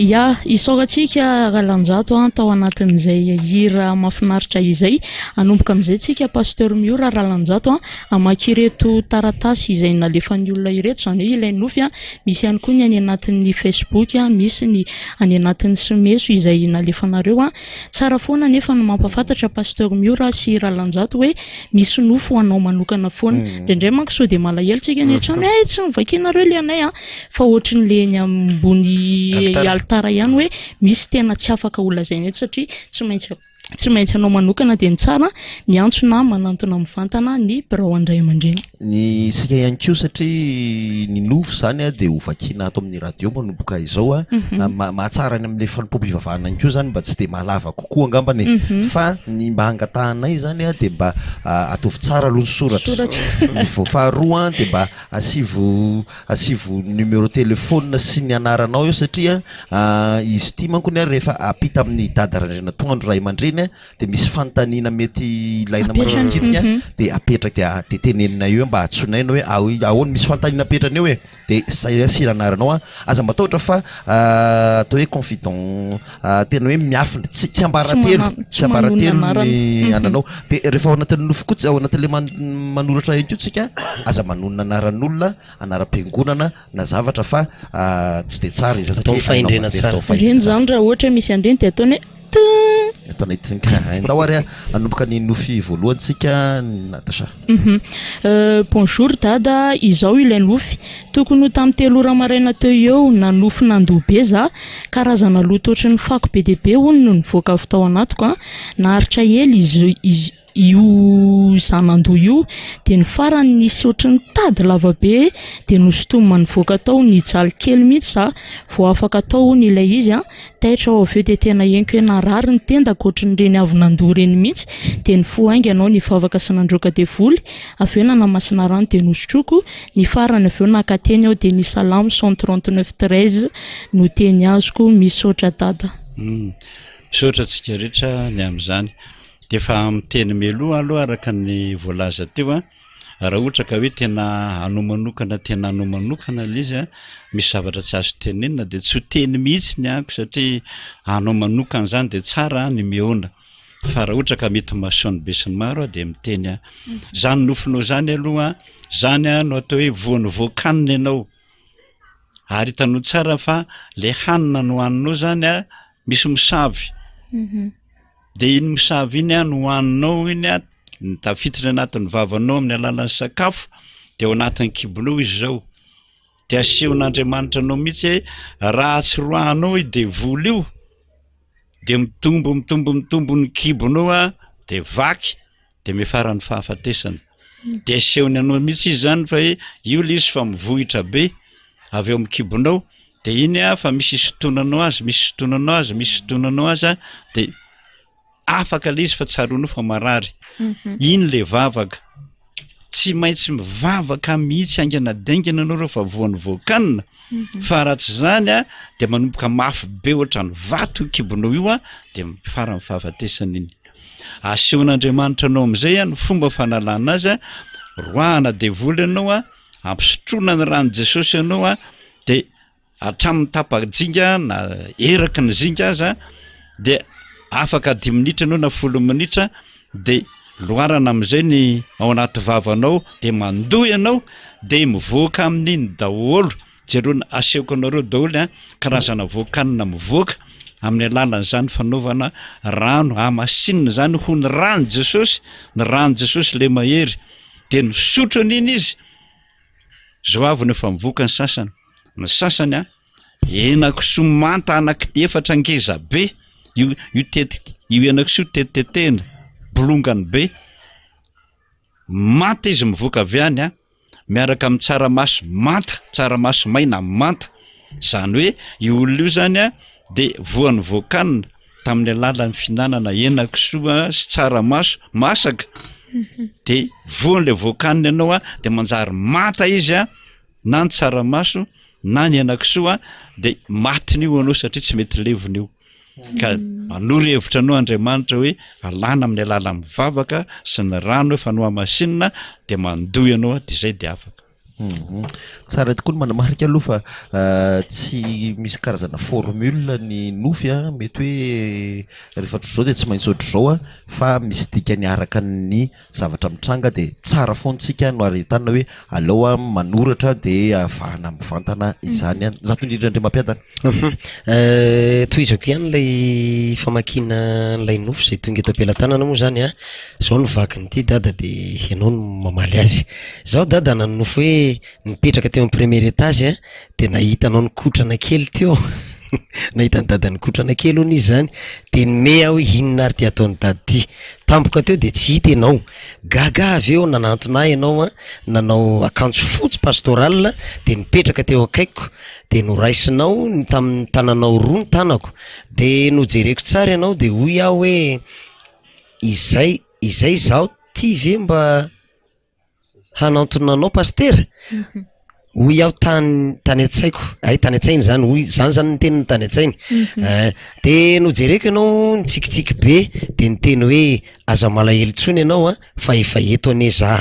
Ya, isaorantsika Ralanjato an tao anatin'izay hira mahafinaritra izay. Hanomboka amin'izay tsika Pasteur Miora Ralanjato an, hamaky ireto taratasy izay nalefan'ny olona ireto, izany hoe ilay nofy an, misy ihany koa ny any anatin'ny Facebook an, misy ny any anatin'ny someso izay nalefanareo an. Tsara foana anefa ny mampahafantatra Pasteur Miora sy Ralanjato hoe misy nofy ho anao manokana foana. Indraindray manko sao dia malahelo tsika any an-trano hoe hay tsy novakianareo ilay anay an, fa ohatry ny le eny ambony alitara ihany hoe misy tena tsy afaka ho lazaina eto satria tsy maintsy tsy maintsy anao manokana dia ny tsara miantso na manantona mivantana ny birao an-dray aman-dreny. Ny isika ihany koa satria ny nofy izany dia ho vakiana ato amin'ny radio manomboka izao a, mahatsara any amin'ilay fanompoam-pivavahana ihany koa izany mba tsy dia mahalava kokoa angambany e, fa ny mba angatahanay izany dia mba ataovy tsara aloha ny soratra, ny vao faharoa dia mba asivo asivo numéro téléphone sy ny anaranao eo satria izy ity manko ny ary rehefa apita amin'ny dada Randrianatoandro ray aman-dreny dia misy fanontaniana mety ilaina manitikitika dia apetraka dia tenenina eo mba antsoinaina hoe ahoana misy fanontaniana apetrany eo e dia zay asiana anaranao a aza matahotra fa atao hoe confident tena hoe miafina tsy tsiambaratelo tsiambaratelo ny ananao dia rehefa ao anatin'ny nofy koa ao anatin'ilay manoratra ihany koa tsika aza manonona anaran'olona anaram-piangonana na zavatra fa tsy dia tsara izy satria fahendrena tsara ireny zany raha ohatra misy an'ireny dia ataony hoe tin ataonay tin ka ndao ary hanomboka ny nofy voalohany tsika Natacha. Bonjour dada, izao ilay nofy, tokony ho tamin'ny telo ora maraina teo eo, nanofy nandoa be za, karazana loto ohatran'ny fako be dia be hono no nivoaka avy tao anatiko an, naharitra ela izy io za nandoa io, dia ny farany nisy ohatran'ny tady lava be dia nosintomina nivoaka tao, nijaly kely mihitsy za vao afaka tao hono ilay izy an, Taitra aho avy eo dia tena henoko hoe narary ny tendako ohatrin'ireny avy nandoa ireny mihitsy dia nifoha haingana aho nivavaka sy nandroaka devoly, avy eo nanamasina rano dia nosotroiko, ny farany avy eo naka teny aho dia ny salamo 139 13 no teny azoko, misaotra dada. Humm misaotra antsika rehetra ny amin'izany. Dia efa miteny mialoha aloha araka ny voalaza teo an. Raha ohatra ka hoe tena anao manokana tena anao manokana ilay izy an, misy zavatra tsy azo tenenina dia tsy ho teny mihitsy ny amiko satria anao manokana izany dia tsara ny mihaona fa raha ohatra ka mety mahasoa ny besinimaro aho dia miteny aho. Izany nofinao izany aloha an, izany an no atao hoe voan'ny voan-kanina ianao ary hitanao tsara fa ilay hanina nohaninao izany an misy mosavy. De iny mosavy iny an no hohaninao iny an, tafiditra anatin'ny vavanao amin'ny alalan'ny sakafo de ao anatin'ny kibonao izy zao, de asehon'Andriamanitra anao mihitsy hoe raha tsy roahanao io devoly io de mitombo mitombo mitombo ny kibonao an de vaky de miafara ny fahafatesana, de asehony anao mihitsy izy zany fa hoe io le izy fa mivohitra be avy eo am'kibonao de iny a fa misy isintonanao azy, misy isintonanao azy, misy isintonanao azy a de afaka le izy fa tsaroanao fa marary, iny le vavaka, tsy maintsy mivavaka mihitsy haingana dia haingana ianao rehefa voan'ny voan-kanina fa raha tsy zany a de manomboka mafy be ohatran'ny vato io kibonao io a de mifaran'ny fahafatesana iny. Asehon'Andriamanitra anao am'zay a ny fomba fanalana azy a, roahana devoly ianao a, ampisotroana ny ran'i Jesosy ianao a de hatramin'ny tapa-jinga na eraky ny zinga aza de afaka dimy minitra ianao na folo minitra de Loarana amin'izay ny ao anaty vavanao de mandoa ianao de mivoaka amin'iny daholo, jereo ny asehoko anareo daholo an, karazana voan-kanina mivoaka amin'ny alalan'izany fanaovana rano hamasinina zany ho ny ran'i Jesosy, ny ran'i Jesosy le mahery, de nisotro an'iny izy, zao avy no efa mivoaka ny sasany, ny sasany an henakisoa manta anaky efatra ngeza be, io io tetika io henakisoa tetitetehina bolongany be, manta izy mivoaka avy any an, miaraka amin'ny tsaramaso manta, tsaramaso maina manta, zany hoe io olona io zany an de voan'ny voan-kanina tamin'ny alalan'ny fihinanana henakisoa sy tsaramaso masaka, de voan'le voan-kanina ianao an de manjary manta izy an na ny tsaramaso na ny henakisoa de matin'io anao satria tsy mety levona io. Ka manoro hevitra anao Andriamanitra hoe alana amin'ny alalan'ny vavaka sy ny rano efa nohamasinina de mandoa ianao de zay de afaka. Mhm. Tsara tokoa ny manamarika aloha fa tsy misy karazana formule ny nofy a, mety hoe rehefa ohatr'izao dia tsy maintsy ohatr'izao a, fa misy dikany araka ny zavatra mitranga dia tsara foana tsika no ary entanina hoe aleo a manoratra dia avahana mivantana izany an. Zato indrindra Andriamampiadana. Tohizako ihany ilay famakiana an'ilay nofy izay tonga eto am-pelatanana moa izany an, izao no vakin'ity dada dia ianao no mamaly azy. Izaho dada nanonofy hoe nipetraka teo amin'ny premier étage an, de nahita anao nikotrana kely teo nahita an'i dada nikotrana kely hono izy zany de nime aho hoe inona ary ty ataon'i dada ty, tampoka teo de tsy hita ianao, gaga aho avy eo nanantona ahy ianao an, nanao akanjo fotsy pastoral de nipetraka teo akaikiko de noraisinao ny tamin'ny tananao roa ny tanako de nojereko tsara ianao de hoy aho hoe izay izay izaho ty ve mba hanantona anao pasitera? Hoy aho tany tany an-tsaiko, hay tany an-tsainy zany hoy, zany zany ny teniny tany an-tsainy. De nojereko ianao nitsikitsiky be de niteny hoe aza malahelo intsony ianao a fa efa eto anie za.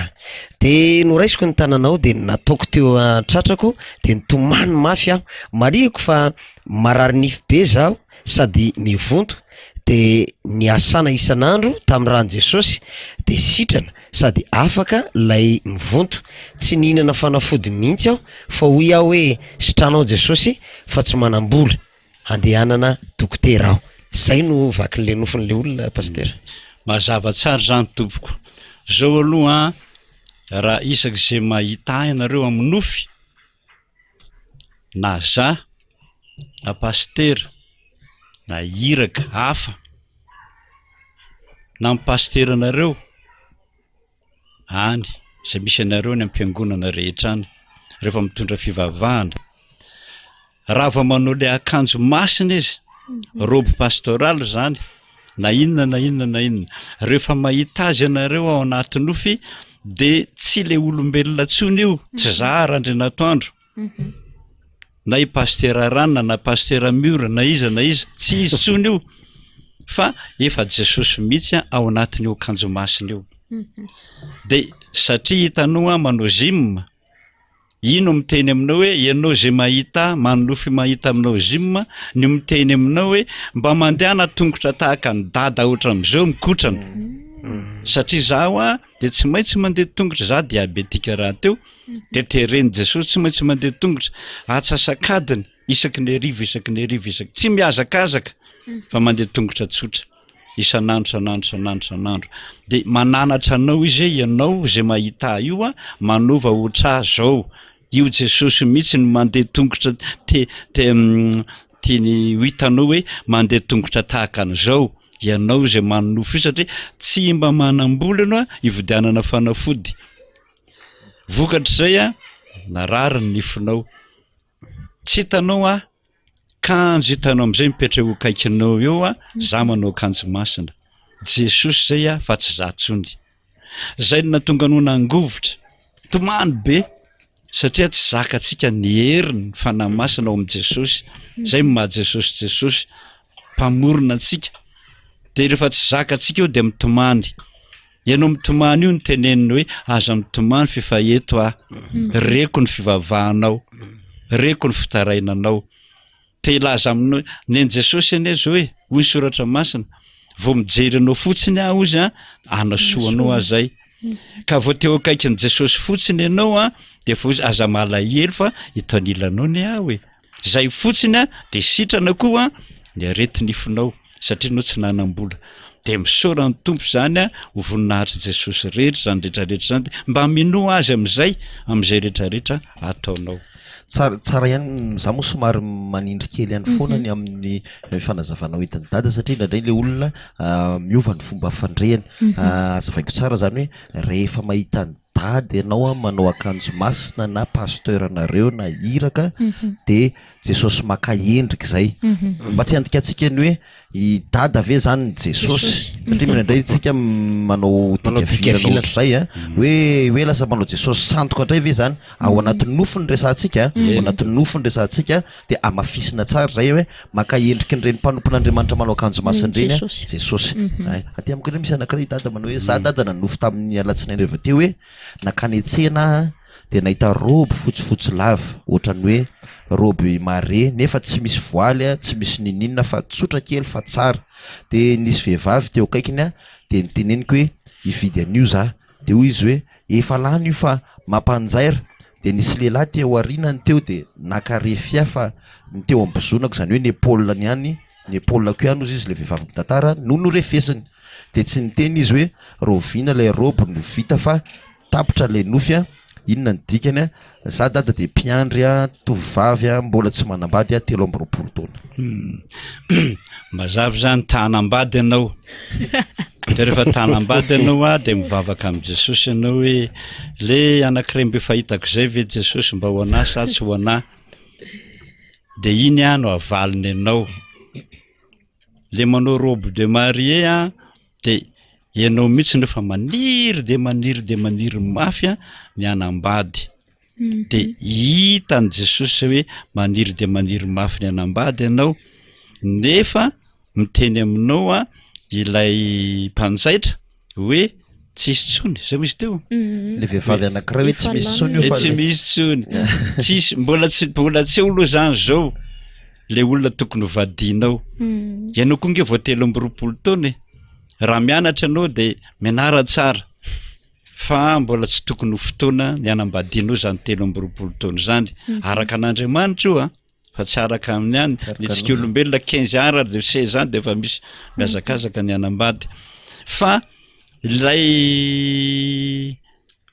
De noraisiko ny tananao de nataoko teo an-tratrako de nitomany mafy aho, marihiko fa marary nify be zaho sady mivonto de niasana isan'andro tamin'ny ran'i Jesosy de sitrana sady afaka lay mivonto, tsy nihinana fanafody mihitsy aho fa hoy aho hoe sitranao Jesosy fa tsy manam-bola handehanana dokotera aho. Zay no vakin'le nofin'le olona Pasitera. Mazava tsara izany tompoko. Zao aloha an, raha isak'izay mahita ahy ianareo amin'ny nofy, na za na pasitera na iraka hafa na ny pasiteranareo any zay misy anareo any am-piangonana rehetra any rehefa mitondra fivavahana raha vao manao le akanjo masina izy robe pastorale zany na inona na inona na inona rehefa mahita azy ianareo ao anaty nofy de tsy le olombelona tsony io tsy za Randrianatoandro na i pastera Ranona na pastera Mur na iza na iza tsy izy tsony io fa efa Jesosy mihitsy ao anatin'io akanjo masina io de satria hitanao aho manao gym Ino miteny aminao hoe ianao izay mahita manonofy mahita aminao gym no miteny aminao hoe mba mandehana tongotra tahaka an'i dada ohatran'izao mikotrana satria zaho a de tsy maintsy mandeha tongotra za diabetika rahateo de teren'i Jesosy tsy maintsy mandeha tongotra atsasak'adiny isaky ny hariva isaky ny hariva isaky tsy mihazakazaka fa mandeha tongotra tsotra isan'andro isan'andro isan'andro isan'andro de mananatra anao izy hoe ianao zay mahita ahy io a manova ohatr'ahy zao io Jesosy mihitsy no mandeha tongotra te te tiany ho hitanao hoe mandeha tongotra tahaka an'izao ianao izay manonofy io satria tsy mba manam-bola ianao a hividianana fanafody vokatr'izay a narary ny nifinao tsy hitanao aho Kanjo hitanao amizay mipetra eo akaikinao eo a, za manao akanjo masina. Jesosy zay a fa tsy za tsony. Zay no nahatonga anao nangovitra, tomany be satria tsy zakantsika ny heriny fanahy masina ao amin'i Jesosy. Zay no maha Jesosy Jesosy, mpamorona antsika. De rehefa tsy zakantsika eo de mitomany. Ianao mitomany io no teneniny hoe aza mitomany f'efa eto aho, reko ny fivavahanao, reko ny fitarainanao. Te hilaza aminao, nen'i Jesosy anie zao e, hoy ny soratra masina. Vao mijery anao fotsiny aho ozy a, anasoa anao aho zay. Ka vao teo akaikin'i Jesosy fotsiny ianao a, de efa ozy aza malahelo fa eto anilanao anie aho e. Zay fotsiny a, de sitrana koa ny areti-nifinao satria ianao tsy nanam-bola. De misaora ny Tompo zany a, ho voninahitr'i Jesosy rehetra zany rehetrarehetra zany, de mba minoa Azy am'zay, am'zay rehetrarehetra ataonao. Tsara tsara ihany, za moa somary manindry kely ihany foana ny amin'ny fanazavana hoentin'i Dada satria indraindray le olona miova ny fomba fandrehany. Hazavaiko tsara zany hoe rehefa mahita an'i Dada ianao an manao akanjo masina na pasteur nareo na iraka de Jesosy maka endrika izay. Mba tsy handikantsika ny hoe I dada ve zany ny Jesosy? Satria indraindray tsika manao dika vilana ohatr'izay a, hoe hoe lasa manao Jesosy sandoka indray ve zany? Ao anatin'ny nofy no resahantsika, ao anatin'ny nofy no resahantsika dia hamafisina tsara izay hoe maka endriky an'ireny mpanompon'Andriamanitra manao akanjo masina ireny a, Jesosy. Hay, aty amiko indray misy anankiray i dada manao hoe za dada nanofy tamin'ny alatsinainy hariva teo hoe nankany an-tsena aho dia nahita robe fotsifotsy lava ohatran'ny hoe robe mare nefa tsy misy voaly a, tsy misy ninoninona fa tsotra kely fa tsara, dia nisy vehivavy teo akaikiny a, dia noteneniko hoe hividy an'io za, dia hoy izy hoe efa lany io fa mampanjaira, dia nisy lehilahy teo aorianany teo dia naka refia fa ny teo am-bozonako izany hoe ny épaule-ny ihany, ny épaule-ko ihany hozy izy ilay vehivavy mitantara no norefesiny, dia tsy niteny izy hoe rahoviana ilay robe no vita fa Tapitra ilay nofy a! Inona ny dikany a! Za dada dia mpiandry a, tovovavy a, mbola tsy manambady a, 23 taona. Mazava izany, ta hanambady ianao. Dia rehefa ta hanambady ianao a, dia mivavaka amin'i Jesosy ianao hoe le anankiray mba efa hitako izay ve Jesosy mba ho anà sa tsy ho anà? Dia iny a no avaliny anao. Le manao robe de mariée a, de ianao mihitsy no efa maniry de maniry de maniry mafy a ny hanambady, de hitan'i Jesosy hoe maniry de maniry mafy ny hanambady ianao nefa miteny aminao a ilay mpanjaitra hoe tsisy tsony zay misy teo le vehivavy anankiray hoe tsy misy tsony io fa tsy misy tsony tsisy mbola tsy mbola tsy eo aloha zany zao le olona tokony ho vadinao mm. ianao koa nge vao 23 taona e raha mianatra ianao de mianara tsara fa mbola tsy tokony ho fotoana ny anambadianao zany 23 taona zany mm. araka an'Andriamanitra io a fa tsy araka amin'ny any ny tsika olombelona quinze ans ary de seize ans de efa misy mihazakazaka ny hanambady fa ilay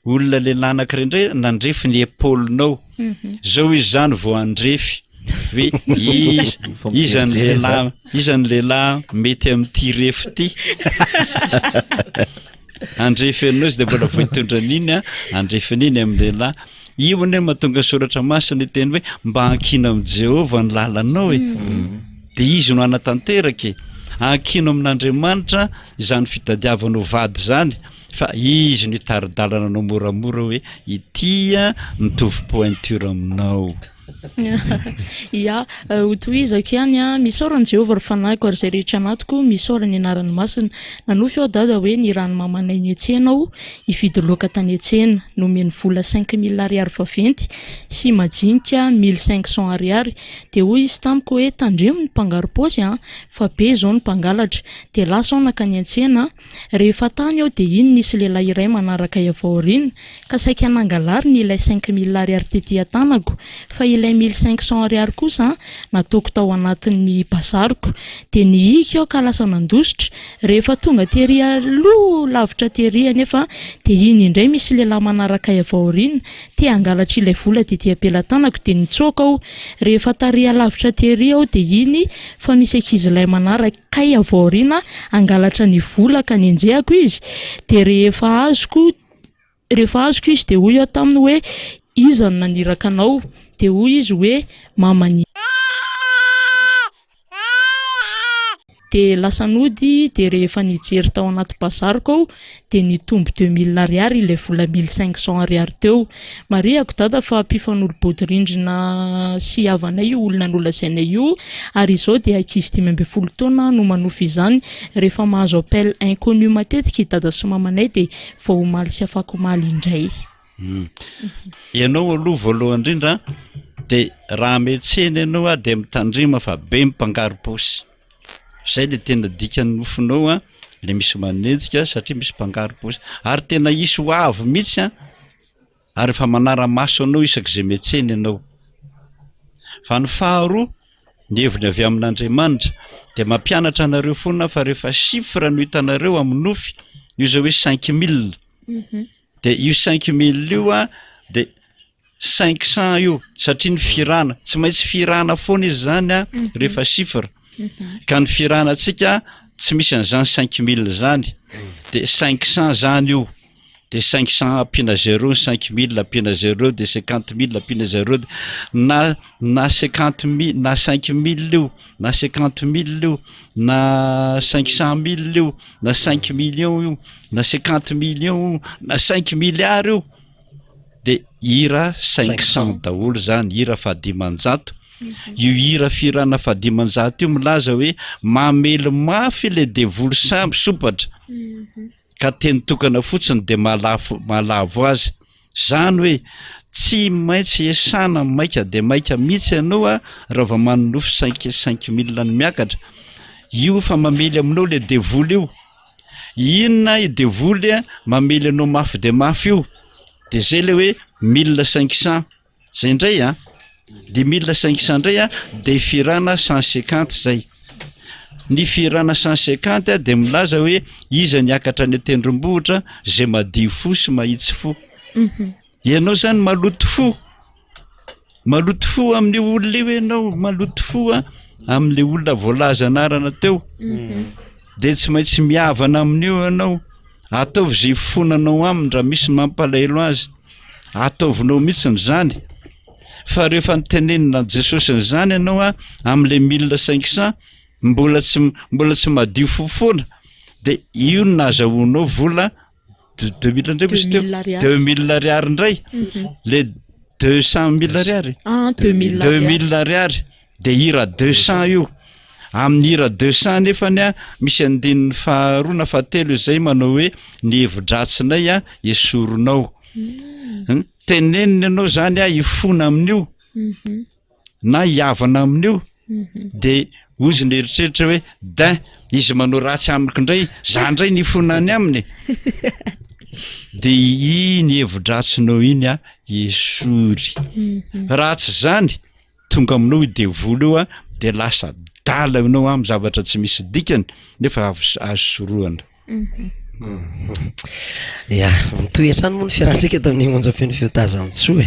olona lehilahy anankiray indray nandrefy ny épaule-nao mhm. zao izy zany vao handrefy hoe iza iza ny lehilahy iza ny lehilahy mety amin'ity refy ity Andrefy anao izy de mbola vao hitondra an'iny a, andrefy an'iny amin'ny lehilahy. Io anie mahatonga ny soratra masina hiteny hoe mba ankino amin'i Jehovah ny lalanao e. Mm. De izy no hanatanteraka e. Ankino amin'Andriamanitra izany fitadiavanao vady izany fa izy no hitari-dalana anao moramora hoe ity a mitovy pointure aminao. Ya, ho tohizako ihany an, misaora an'i Jehovah ry fanahiko ary izay rehetra anatiko, misaora ny anarany masina. Nanofy aho dada hoe nirahan'ny mamanay niantsena aho hividy loaka tany an-tsena. Nomeny vola cinq mille ariary vaventy sy majinika mille cinq cents ariary. Dia hoy izy tamiko hoe tandremo ny mpangaro-paosy an, fa be izao ny mpangalatra. Dia lasa aho nankany an-tsena, rehefa tany aho dia iny nisy lehilahy iray manaraka ahy avy ao aoriana, ka saika nangalariny ilay cinq mille ariary tety an-tanako, fa ilay mille cinq cents ariary kosa nataoko tao anatin'ny bazariko. Dia nihika aho ka lasa nandositra. Rehefa tonga tery aloha lavitra tery anefa dia iny indray misy lehilahy manaraka ahy avy ao aoriana, te hangalatra ilay vola tety am-pelatanako, dia nitsoaka aho. Rehefa tary alavitra tery aho dia iny fa misy ankizilahy manaraka kay avy ao aoriana hangalatra ny vola ka nenjehako izy, dia rehefa azoko Rehefa azoko izy dia hoy aho taminy hoe iza no naniraka anao? Dia hoy izy hoe maman'i. Dia lasa nody dia rehefa nijery tao anaty bazariko aho dia nitombo deux mille ariary ilay vola mille cinq cents ariary teo. Marihako dada fa mpifanolo-bodirindrina sy havanay io olona nolazainay io ary izao dia ankizy 15 taona no manofy izany. Rehefa mahazo appel inconnu matetika i dada sy mamanay dia Vao omaly sy afakomaly indray. Ianao aloha voalohany indrindra de raha miantsena ianao a de mitandrema fa be ny mpangaro-paosy. Zay le tena dikan'ny nofinao a, le misy manenjika satria misy mpangaro-paosy ary tena hisy ho avy mihitsy a, ary efa manara-maso anao isak'izay miantsena ianao. Fa ny faharoa, ny heviny avy amin'Andriamanitra dia mampianatra anareo foana fa rehefa chiffre no hitanareo amin'ny nofy, io zao hoe 5000, de io 5000 io a de 500 io satria ny firana, tsy maintsy firana foana izy zany a rehefa chiffre, ka ny firanantsika tsy misy an'izany 5000 zany, de 500 zany io. de 500 ampiana zéro ny 5000 ampiana zéro de 50000 ampiana zéro de na na cinquante mille na 5000 io na 50000 io na 500000 io na 5 millions io na 50 millions io na 5 milliards io de hira 500 daholo zany hira fahadimanjato io hira fihirana fahadimanjato io milaza hoe mamely mafy le devoly samby sompatra ka teny tokana fotsiny de mahalafo mahalavo azy, zany hoe tsy maintsy esana maika de maika mihitsy ianao a raha vao manonofy cinq cinq mille ny miakatra, io fa mamely aminao le devoly io, inona i devoly a mamely anao mafy de mafy io? De zay le hoe 1500. Zay ndray a, de 1500 ndray a de firana 150 zay. Ny firana 150 de milaza hoe iza niakatra any an-tendrombohitra zay madio fo sy mahitsy fo. Ianao zany maloto fo, maloto fo amin'io olona io ianao, maloto fo a amin'le olona voalaza anarana teo. De tsy maintsy mihavana amin'io ianao, ataovy zay ifonanao aminy raha misy mampalahelo azy. Ataovinao mihitsiny izany fa rehefa nitenenina Jesosy an'izany ianao a amin'le 1500 mbola tsy mbola tsy madio fo foana de io no nahazahoanao vola 2000 indray misy teo 2000 ariary indray le 200000 ariary ah, 2000 2000 ariary De hira 200 io. Amin'ny hira 200 nefany a, misy andininy faharoa na fahatelo izay manao hoe ny hevi-dratsinay a esorinao. Mm. Teneniny ianao zany a hifona amin'io mhm. na hihavana amin'io mhm. de ozy ny eritreritra hoe din izy manao ratsy amiko indray za indray ny ifonany aminy de iny hevi-dratsinao iny a esory mhm. raha tsy zany Tonga aminao io devoly io a, de lasa adala ianao amin'ny zavatra tsy misy dikany nefa azo azo sorohana. Ya, mitohy hatrany moa ny fiarahantsika eto amin'ny onjam-peon'ny fiotazan-tsoa e.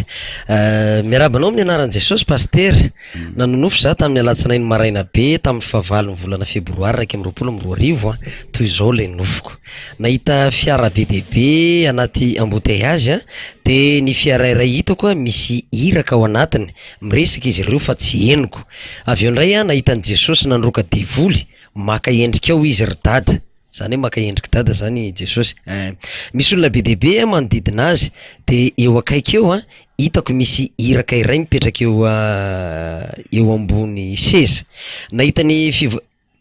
Eh, miarahaba anao amin'ny anaran'i Jesosy Pasitera. Nanonofy za tamin'ny alatsinainy maraina be tamin'ny fahavalon'ny volana febroary 2021 a, toy izao ilay nofiko. Nahita fiara be dia be anaty embouteillage dia ny fiara iray hitako a misy iraka ao anatiny, miresaka izy ireo fa tsy henoko. Avy eo indray aho nahita an'i Jesosy nandroaka devoly, maka endrika ao izy ry dada. Zany hoe maka endrik'i dada zany i Jesosy eh. Misy olona be dia be manodidina azy dia eo akaiky eo an, hitako misy iraka iray mipetraka eo eo ambony seza. Nahita ny fiva-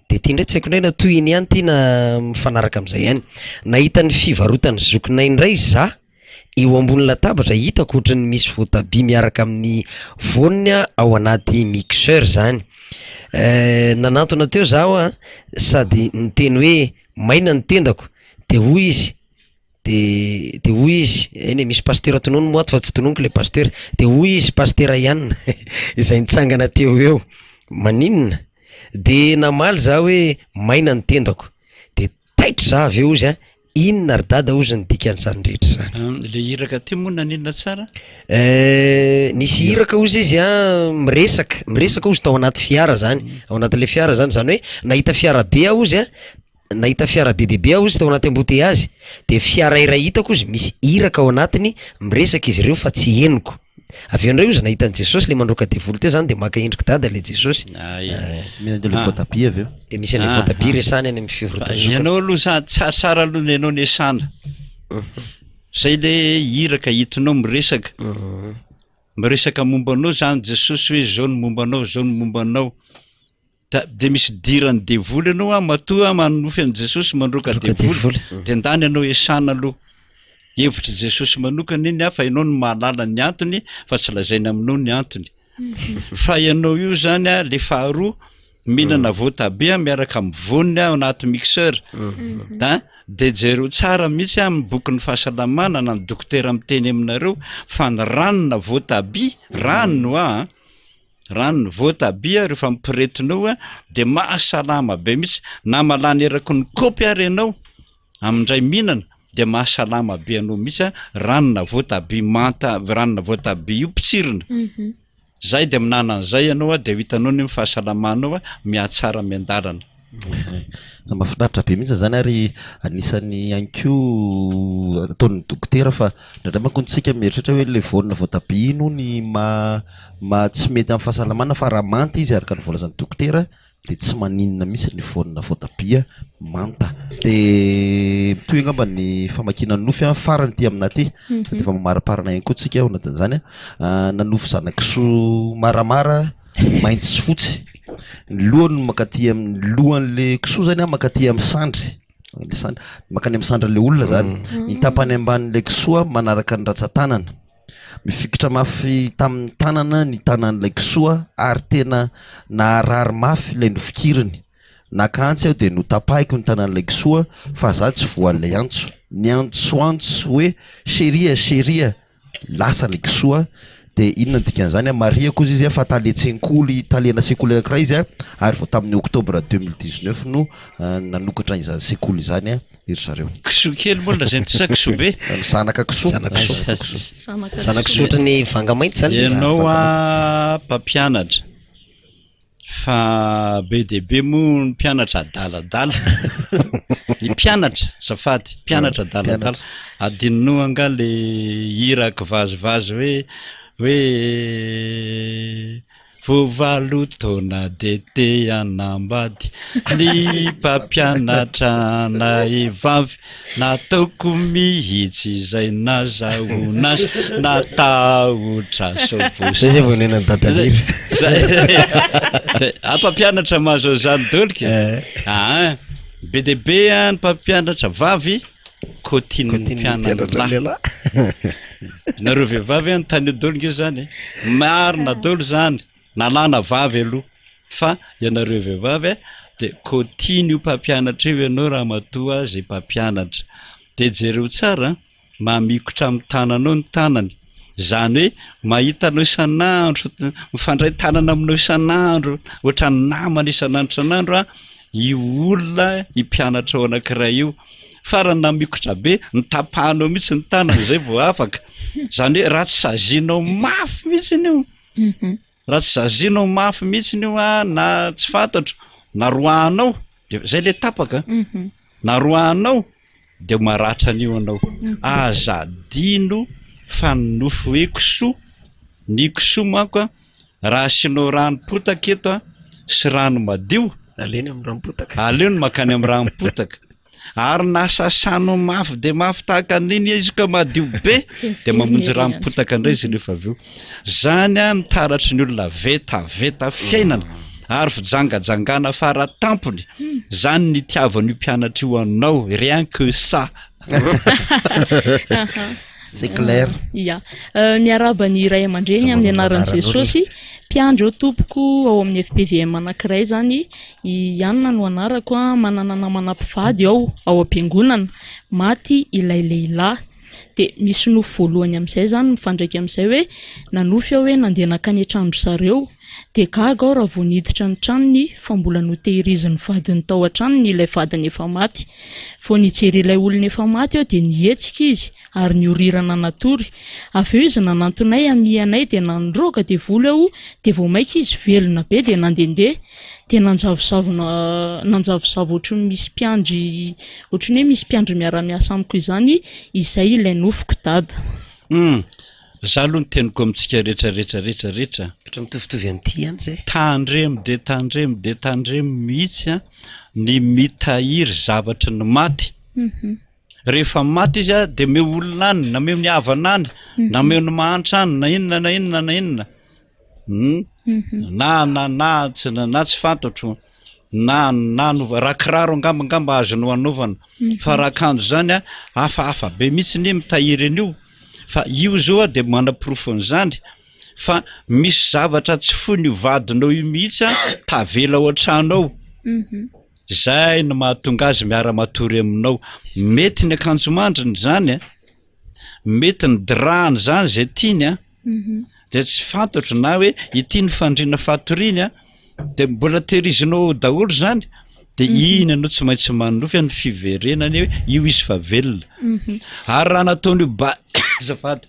De ty ndray tsy haiko ndray na tohiny ihany ty na mifanaraka am'zay ihany. Nahita ny fivarotan'ny zokinay ndray za eo ambony latabatra hitako ohatran'ny misy voatabia miaraka amin'ny voaniny ao anaty mixeur zany. Nanantona teo zaho a sady niteny hoe maina ny tendako de hoy izy de de hoy izy, eny e misy pasitera tononiny moa ato fa tsy tononiko le pasitera, de hoy izy pasitera ihany izay nitsangana teo eo, maninona? De namaly za hoe maina ny tendako, de taitra za avy eo ozy a, inona ry dada ozy ny dikan'izany rehetra zany? Le iraka teo moa naninona tsara? Nisy iraka ozy izy a miresaka, miresaka ozy tao anaty fiara zany, ao anatin'le fiara zany, zany hoe nahita fiara be aho ozy a, Nahita fiara be dia be aho ozy tao anaty embouteillage, de fiara iray hitako ozy misy iraka ao anatiny miresaka izy ireo fa tsy henoko. Avy eo indray ozy nahita an'i Jesosy le mandroaka devoly teo zany de maka endrik'i dada le Jesosy. Ay. Miandry le voatabia avy eo. De misy an'le voatabia resahany any amin'ny fivarotana zokiny. Ianao aloha sa tsaratsara aloha ny anao nesana. Zay le iraka hitinao miresaka. Miresaka momba anao zany Jesosy hoe zao ny momba anao, zao ny momba anao. Da de misy idiran'ny devoly ianao a, matoa manonofy an'i Jesosy mandroaka devoly, de ndany ianao esana aloha. Hevitr'i Jesosy manokana iny a, fa ianao no mahalala ny antony fa tsy lazaina aminao ny antony. Fa ianao io zany a, le faharoa. Mihinana voatabia miaraka amin'ny voany ao anaty mixeur. An, de jereo tsara mihitsy amin'ny bokin'ny fahasalamana na ny dokotera miteny aminareo fa ny ranona voatabia, rano hoa an, ranona voatabia rehefa mipiretina eo de mahasalama be mihitsy na mahalany eraky ny kaopy ary ianao amin'ny indray mihinana de mahasalama be anao mihitsy an, ranona voatabia manta, ranona voatabia io potsirina. Zay de minana an'izay ianao a de ho hitanao ny fahasalamanao a mihatsara miandalana. Mahafinaritra be mihitsy zany ary anisan'ny ihany koa ataon'ny dokotera fa indraindray manko isika mieritreritra hoe ilay voanina voatabia iny hono maha maha tsy mety amin'ny fahasalamana fa raha manta izy araka ny voalazan'ny dokotera dia tsy maninona mihitsy ny voanina voatabia manta. Dia mitohy angamba ny famakiana ny nofy farany ity aminà ity fa dia efa mamariparana ihany koa tsika ao anatin'izany. Nanofy zana-kisoa maramara mainty sy fotsy. Ny lohany no mankaty amin'ny lohan'ilay kisoa zany mankaty amin'ny sandry, ilay sandry, mankany amin'ny sandrin'ilay olona zany. Ny tapany ambanin'ilay kisoa manaraka ny rantsan-tanana. Mifikitra mafy tamin'ny tanana ny tanan'ilay kisoa ary tena naharary mafy ilay nofikiriny. Naka antsy aho dia notapahiko ny tanan'ilay kisoa fa za tsy voan'ilay antso. Niantsoantso hoe chérie a chérie a! Lasa ilay kisoa. Dia inona no dikan'izany? Marihako hozy izy fa talen-tsekoly, talena sekoly anankiray izy ary vao tamin'ny octobre 2019 no nanokatra izany sekoly izany. Ry zareo. Kisoa kely moa lazainy ty sa kisoa be? Zanaka kisoa. Zanaka kisoa. Zanaka kisoa ohatran'ny vanga mainty zany. Ianao a mpampianatra fa be dia be moa ny mpianatra adaladala. Ny mpianatra azafady, mpianatra adaladala. Adinonao angaha le hira kivazivazy hoe hoe Vao valo taona dia te hanambady Ny mpampianatra anay vavy Nataoko mihitsy izay nazahoana azy Natahotra sao voa Zay zay vao nenan'i Dadaniry. Zay Ah, mpampianatra mahazo an'izany daholo ka. Ah, be dia be ny mpampianatra vavy Kôtin'ny mpianany lahy. Nareo vehivavy anontanio daholo nge zany e. Marina daholo zany, na lahy na vavy aloha fa ianareo vehivavy de kôtin'io mpampianatra io ianao ramatoa zay mpampianatra. De jereo tsara mamikotra amin'ny tananao ny tanany, zany hoe mahita anao isan'andro, mifandray tanana aminao isan'andro, ohatran'ny namana isan'andro isan'andro an, io olona io mpianatrao anankiray io. Farany namikotra be, notapahanao mihitsy ny tanany zay vao afaka. Zany hoe raha tsy sazianao mafy mihitsy io, raha tsy sazianao mafy mihitsy io an, na tsy fantatro, na roahanao, de zay le tapaka, na roahanao de maratra an'io anao. Aza adino fa ny nofo hoe kisoa, ny kisoa manko an, raha asianao ranom-potaka eto an, sy rano madio, Aleo ny amin'ny ranom-potaka. Aleo ny mankany amin'ny ranom-potaka. Ary na sasanao mafy dia mafy tahaka an'iny izy ka madio be, dia mamonjy ranom-potaka indray izy rehefa avy eo. Zany an ny taratry ny olona vetaveta fiainana ary fijangajangana fara tampony. Zany ny itiavan'io mpianatra io anao, rien que ça. C'est clair. Ya. Miarahaba ny ray aman-dreny amin'ny anaran'i Jesosy. Mpiandry eo tompoko ao amin'ny FPVM anankiray izany. I Anna no anarako, manana namana mpivady aho ao am-piangonana. Maty ilay lehilahy. Dia misy nofy voalohany amin'izay izany mifandraika amin'izay hoe nanofy aho hoe nandeha nankany an-tranon-dry zareo. Dia gaga aho raha vao niditra ny tranony fa mbola notehirizin'ny vadiny tao an-tranony ilay vadiny efa maty. Vao nijery ilay olona efa maty aho dia nihetsika izy ary niorirana natory. Avy eo izy nanantona ahy hamiha anay dia nandroaka devoly aho dia vao maika izy velona be dia nandehandeha. Dia nanjavozavo nanjavozavo ohatry ny misy mpiandry ohatry ny hoe misy mpiandry miara-miasa amiko izany izay ilay nofiko dada. Hum! Za aloha ny teniko amintsika rehetra rehetra rehetra rehetra. Ohatra mitovitovy amin'ity ihany zay. Tandremo de tandremo de tandremo mihitsy a ny mitahiry zavatry ny maty. Rehefa maty izy a de meo olona any na meo ny havana any na meo ny mahantra any na inona na inona na inona. Hum na na na tsy na tsy fantatro na na no raha kiraro angamba angamba azonao anaovana fa raha akanjo zany a hafahafa be mihitsy ny mitahiry an'io. Fa io zao a de manaporofo an'izany. Fa misy zavatra tsy foin'io vadinao io mihitsy an, tavela ao an-trano ao. Zay no mahatonga azy miara-matory aminao. Mety ny akanjo mandriny zany an, mety ny drap-ny zany zay tiany an, de tsy fantatro na hoe ity ny fandriana fatoriany an, de mbola tehirizinao ao daholo zany, de iny ianao tsy maintsy manonofy ny fiverenany hoe io izy fa velona. Ary raha nataon'io ba- azafady,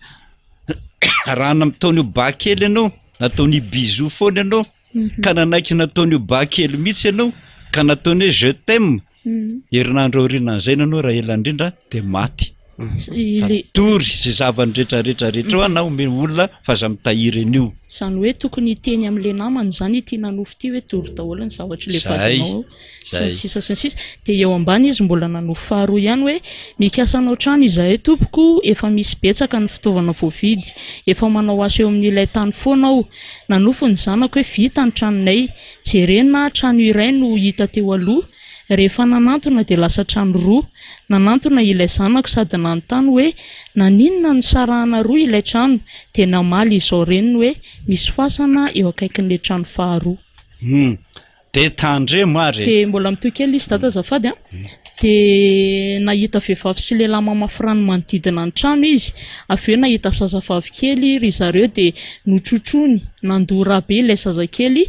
raha nataon'io ba kely ianao, nataon'io bisou foana ianao, ka nanaiky nataon'io ba kely mihitsy ianao, ka nataony hoe je t'aime, herinandro aorianan'izay ianao raha ela indrindra de maty. Tory izay zavany rehetra rehetra rehetra eo na omeo olona fa aza mitahiry an'io. Izany hoe tokony hiteny amin'ilay namany izany ity nanofy ity hoe dory daholo ny zavatr'ilay vadinao sy ny sisa sy ny sisa. Dia eo ambany izy mbola nanofy faharoa ihany hoe mikasa hanao trano izahay tompoko, efa misy betsaka ny fitaovana voavidy, efa manao asa eo amin'ilay tany foana aho. Nanofy ny zanako hoe vita ny tranonay, jerena trano iray no hita teo aloha, Rehefa nanantona dia lasa trano roa. Nanantona ilay zanako sady nanontany hoe naninona no nisarahana roa ilay trano, dia namaly izao reniny hoe misy fasana eo akaikin'ilay trano faharoa. Hum. Dia tandremo ary e. Dia mbola mitohy kely izy dada azafady a. Dia nahita vehivavy sy lehilahy mamafy rano manodidina ny trano izy. Avy eo nahita zazavavy kely ry zareo dia notrotroiny, nandoa ra be ilay zazakely.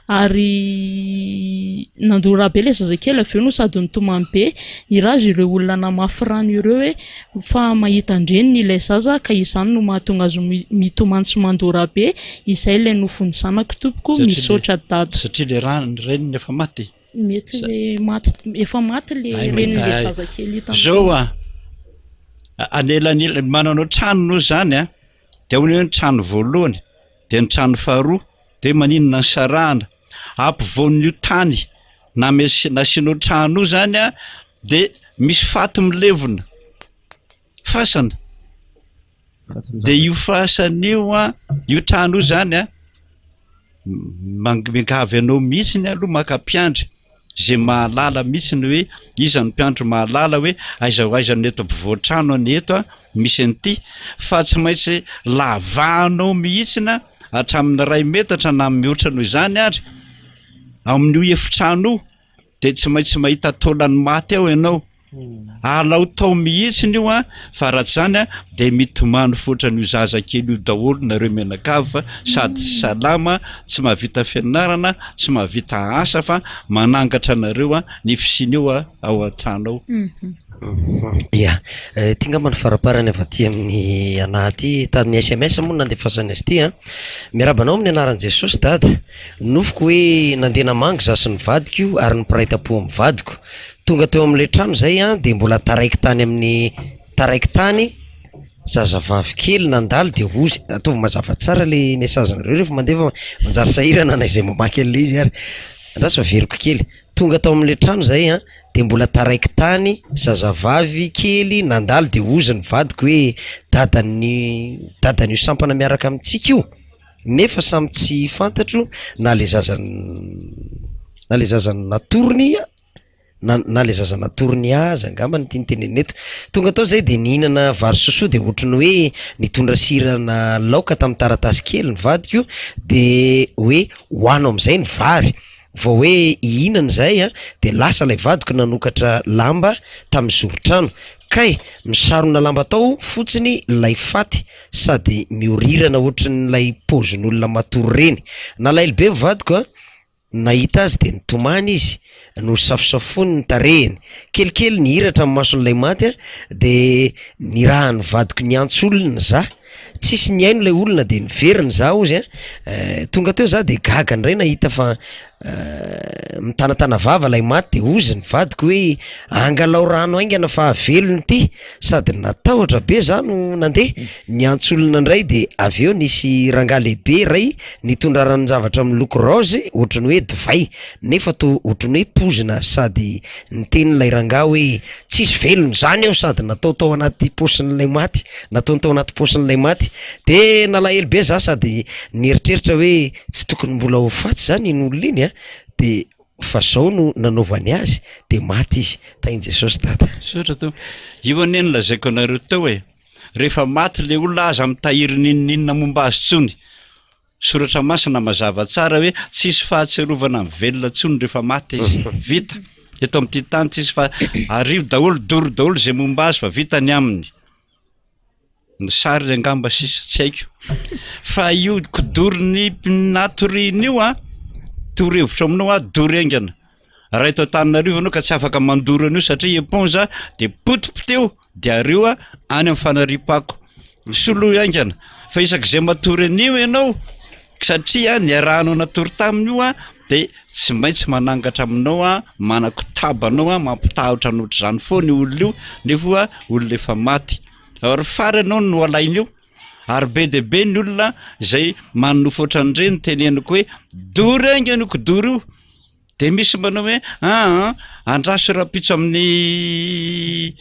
Ary nandoa ra be ilay zazakely avy eo no sady nitomany be. Nilaza ireo olona namafy rano ireo hoe fa mahita an-dreniny ilay zaza ka izany no mahatonga azy mitomany sy mandoa ra be. Izay ilay nofin'ny zanako tompoko. Misaotra dada. Satria ilay ra ny reniny efa maty. Mety le maty efa maty le renin'ilay zazakely hita. Zao a, anelanelany manana trano noho izany a, dia ahoana hoe ny trano voalohany Dia ny trano faharoa, dia maninona ny sarahana? Ampovoan'io tany names- nasianao trano io zany a, de misy faty milevina, fasana. De io fasana io a, io trano io zany a, mang- miangavy anao mihitsiny aloha maka mpiandry. Zay mahalala mihitsy ny hoe iza ny mpiandry mahalala hoe aiza ho aiza ny eto ampovoan-trano any eto a misy an'ity fa tsy maintsy lavahanao mihitsy na hatramin'ny iray metatra na mihoatra noho izany ary amin'io efitrano io de tsy maintsy mahita taolan'ny maty ao ianao. Alao tao mihitsiny io an, fa raha tsy izany an dia mitomany foatran'io zaza kely io daholo nareo mianakavy fa sady tsy salama, tsy mahavita fianarana, tsy mahavita asa fa manangatra anareo an ny fisian'io an ao an-trano ao. Ya, ity angamba no faraparany avy aty amin'ny anah aty, tamin'ny sms moa no nandefasany azy ity an, miarahaba anao amin'ny anaran'i Jesosy dada, nofiko hoe nandeha namangy za sy ny vadiko ary ny mpiray tampo amin'ny vadiko, Tonga teo amin'ilay trano izay an, dia mbola taraiky tany amin'ny taraiky tany zazavavy kely nandalo dia hozy, ataovy mazava tsara le message nareo rehefa mandeha fa manjary sahirana na izay mamaky an'ilay izy ary, andraso averiko kely, tonga tao amin'ilay trano zay an de mbola taraiky tany zazavavy kely nandalo de hozy ny vadiko hoe dadan'ny dadan'io sampana miaraka amintsika io. Nefa samy tsy fantatro na le zaza na le zaza natorony na na le zaza natorony aza angamba no tiany tenenina eto. Tonga tao zay de nihinana vary sosoa de ohatry ny hoe nitondra sira na laoka tamin'ny taratasy kely ny vadiko de hoe hoano am'zay ny vary. Vao hoe hihinana izahay an, dia lasa ilay vadiko nanokatra lamba tamin'ny zoron-trano. Kay, misarona lamba tao fotsiny ilay faty sady miorirana ohatran'ilay paozin'olona matory ireny. Nalahelo be ny vadiko an, nahita azy dia nitomany izy, nosafosafoiny ny tarehiny. Kelikely nihiratra ny mason'ilay maty an, dia nirahan'ny vadiko niantso olona za. Tsisy nihaino ilay olona de niverina za hozy a, tonga teo za de gaga indray nahita fa mitanatana vava ilay maty de hozy ny vadiko hoe angalao rano haingana fa velona ity, sady natahotra be za no nandeha niantso olona indray de avy eo nisy rangahy lehibe iray nitondra ranon-javatra miloko raozy ohatran'ny hoe divay nefa toa ohatran'ny hoe poizina sady niteny ilay rangahy hoe tsisy velona izany eo sady natao tao anaty paosin'ilay maty. Nataony tao anaty paosin'ilay maty. De nalahelo be za sady nieritreritra hoe tsy tokony mbola ho faty zany iny olona iny a, de fa zao no nanaovany azy de maty izy. Tahin'i Jesosy dada. Misaotra tompoko. Io anie no lazaiko anareo teo e. Rehefa maty le olona aza mitahiry n'inon'inona momba azy tsony. Soratra masina mazava tsara hoe tsisy fahatsiarovana ny velona intsony rehefa maty izy. Vita. Eto amin'ity tany tsisy fa ario daholo, doro daholo izay momba azy fa vita ny aminy. Ny sariny angamba sisa tsy haiko. Fa io kodoron'ny natoriana io an, torohevitra aminao aho, dory haingana. Raha eto Antananarivo ianao ka tsy afaka mandoro an'io satria éponge de potipoteho de ario any amin'ny fanariam-pako. Soloy haingana fa isak'izay matory an'io ianao satria niarahanao natory taminy io de tsy maintsy manangatra aminao a, manakotaba anao a, mampitahotra anao ohatr'izany foana io olona io nefa olona efa maty. Ary farany ianao no alainy io. Ary be dia be ny olona izay manonofy ohatran'ireny teneniko hoe dory haingana io kidoro io. De misy manao hoe aa andraso rahampitso amin'ny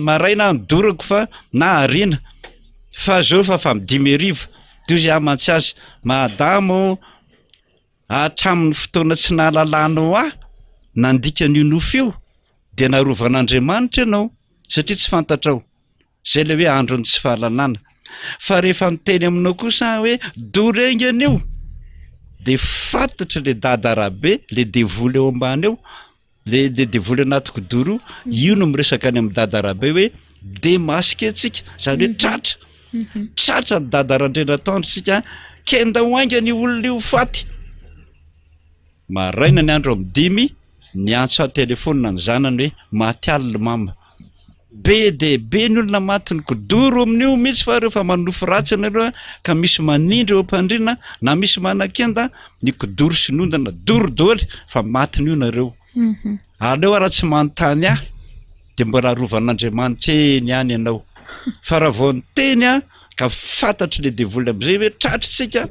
maraina aho ny dorako fa na hariana fa zao efa fa 15. De hoy aho mantsy azy, madama ô, hatramin'ny fotoana tsy nahalalanao ahy nandika an'io nofy io de narovan'Andriamanitra ianao satria tsy fantatrao. Zay le hoe andron'ny tsy fahalalana. Fa rehefa miteny aminao kosa aho hoe dory haingana io de fantatry le dada rabe, le devoly eo ambany eo, le le devoly anaty kidoro io, io no miresaka any amin'ny dada rabe hoe demasque antsika, zany hoe tratra, tratra ny dada Randrianatoandro tsika, kendao haingana io olona io ho faty. Maraina ny andro amin'ny dimy, niantso ahy telefaonina ny zanany hoe maty alina mama. Be dia be ny olona maty ny kidoro amin'io mihitsy fa rehefa manonofy ratsy ianareo a, ka misy manindry eo am-pandriana na misy manakenda ny kidoro sy ny ondana doro daholo fa matin'io nareo. Aleo ara tsy manontany ahy de mbola arovan'Andriamanitra eny ihany ianao. Fa raha vao niteny aho ka fantatry le devoly am'izay hoe tratritsika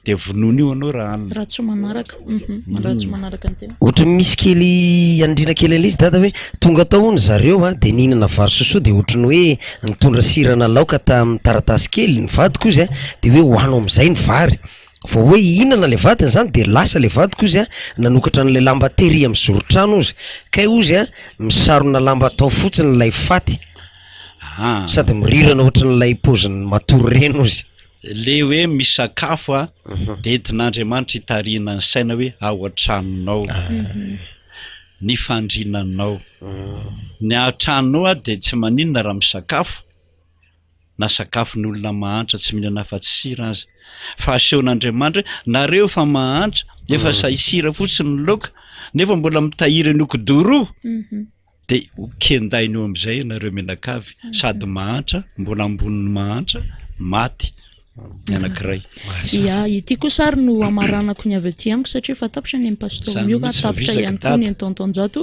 de vonoina io anao raha alina. Raha tsy manaraka, mhm, raha tsy manaraka ny tena. Ohatran'ny misy kely anindriana kely an'ilay izy dada hoe tonga tao hono zareo a de nihinana vary sosoa de ohatran'ny hoe nitondra sirana laoka tamin'ny taratasy kely ny vadiko ozy a de hoe hohano amin'izay ny vary, vao hoe hihinana le vadiny zany de lasa le vadiko ozy a nanokatra an'ilay lamba tery amin'ny zoron-trano ozy, kay ozy a misarona lamba tao fotsiny ilay faty sady mirirana ohatran'ilay paozin'ny matory ireny ozy. Le hoe misakafo a de entin'Andriamanitra hitarihina ny saina hoe ao an-tranonao, ny fandrinanao. Ny ao an-tranonao a de tsy maninona raha misakafo na sakafon'olona mahantra tsy mihinana afa-tsy sira aza. Fa asehon'Andriamanitra hoe nareo efa mahantra, efa sahy sira fotsiny ny laoka nefa mbola mitahiry an'io kidoro io. De ho kendaina eo am'zay ianareo mianakavy sady mahantra mbola ambonin'ny mahantra maty ny anankiray. Ya, ity kosa ary no hamaranako ny avy aty amiko satria efa tapitra ny an'i Pasteur Zany Mioga, mihitsy fa tapitra vizaka ihany koa ny dada. an'i Tonton Njato.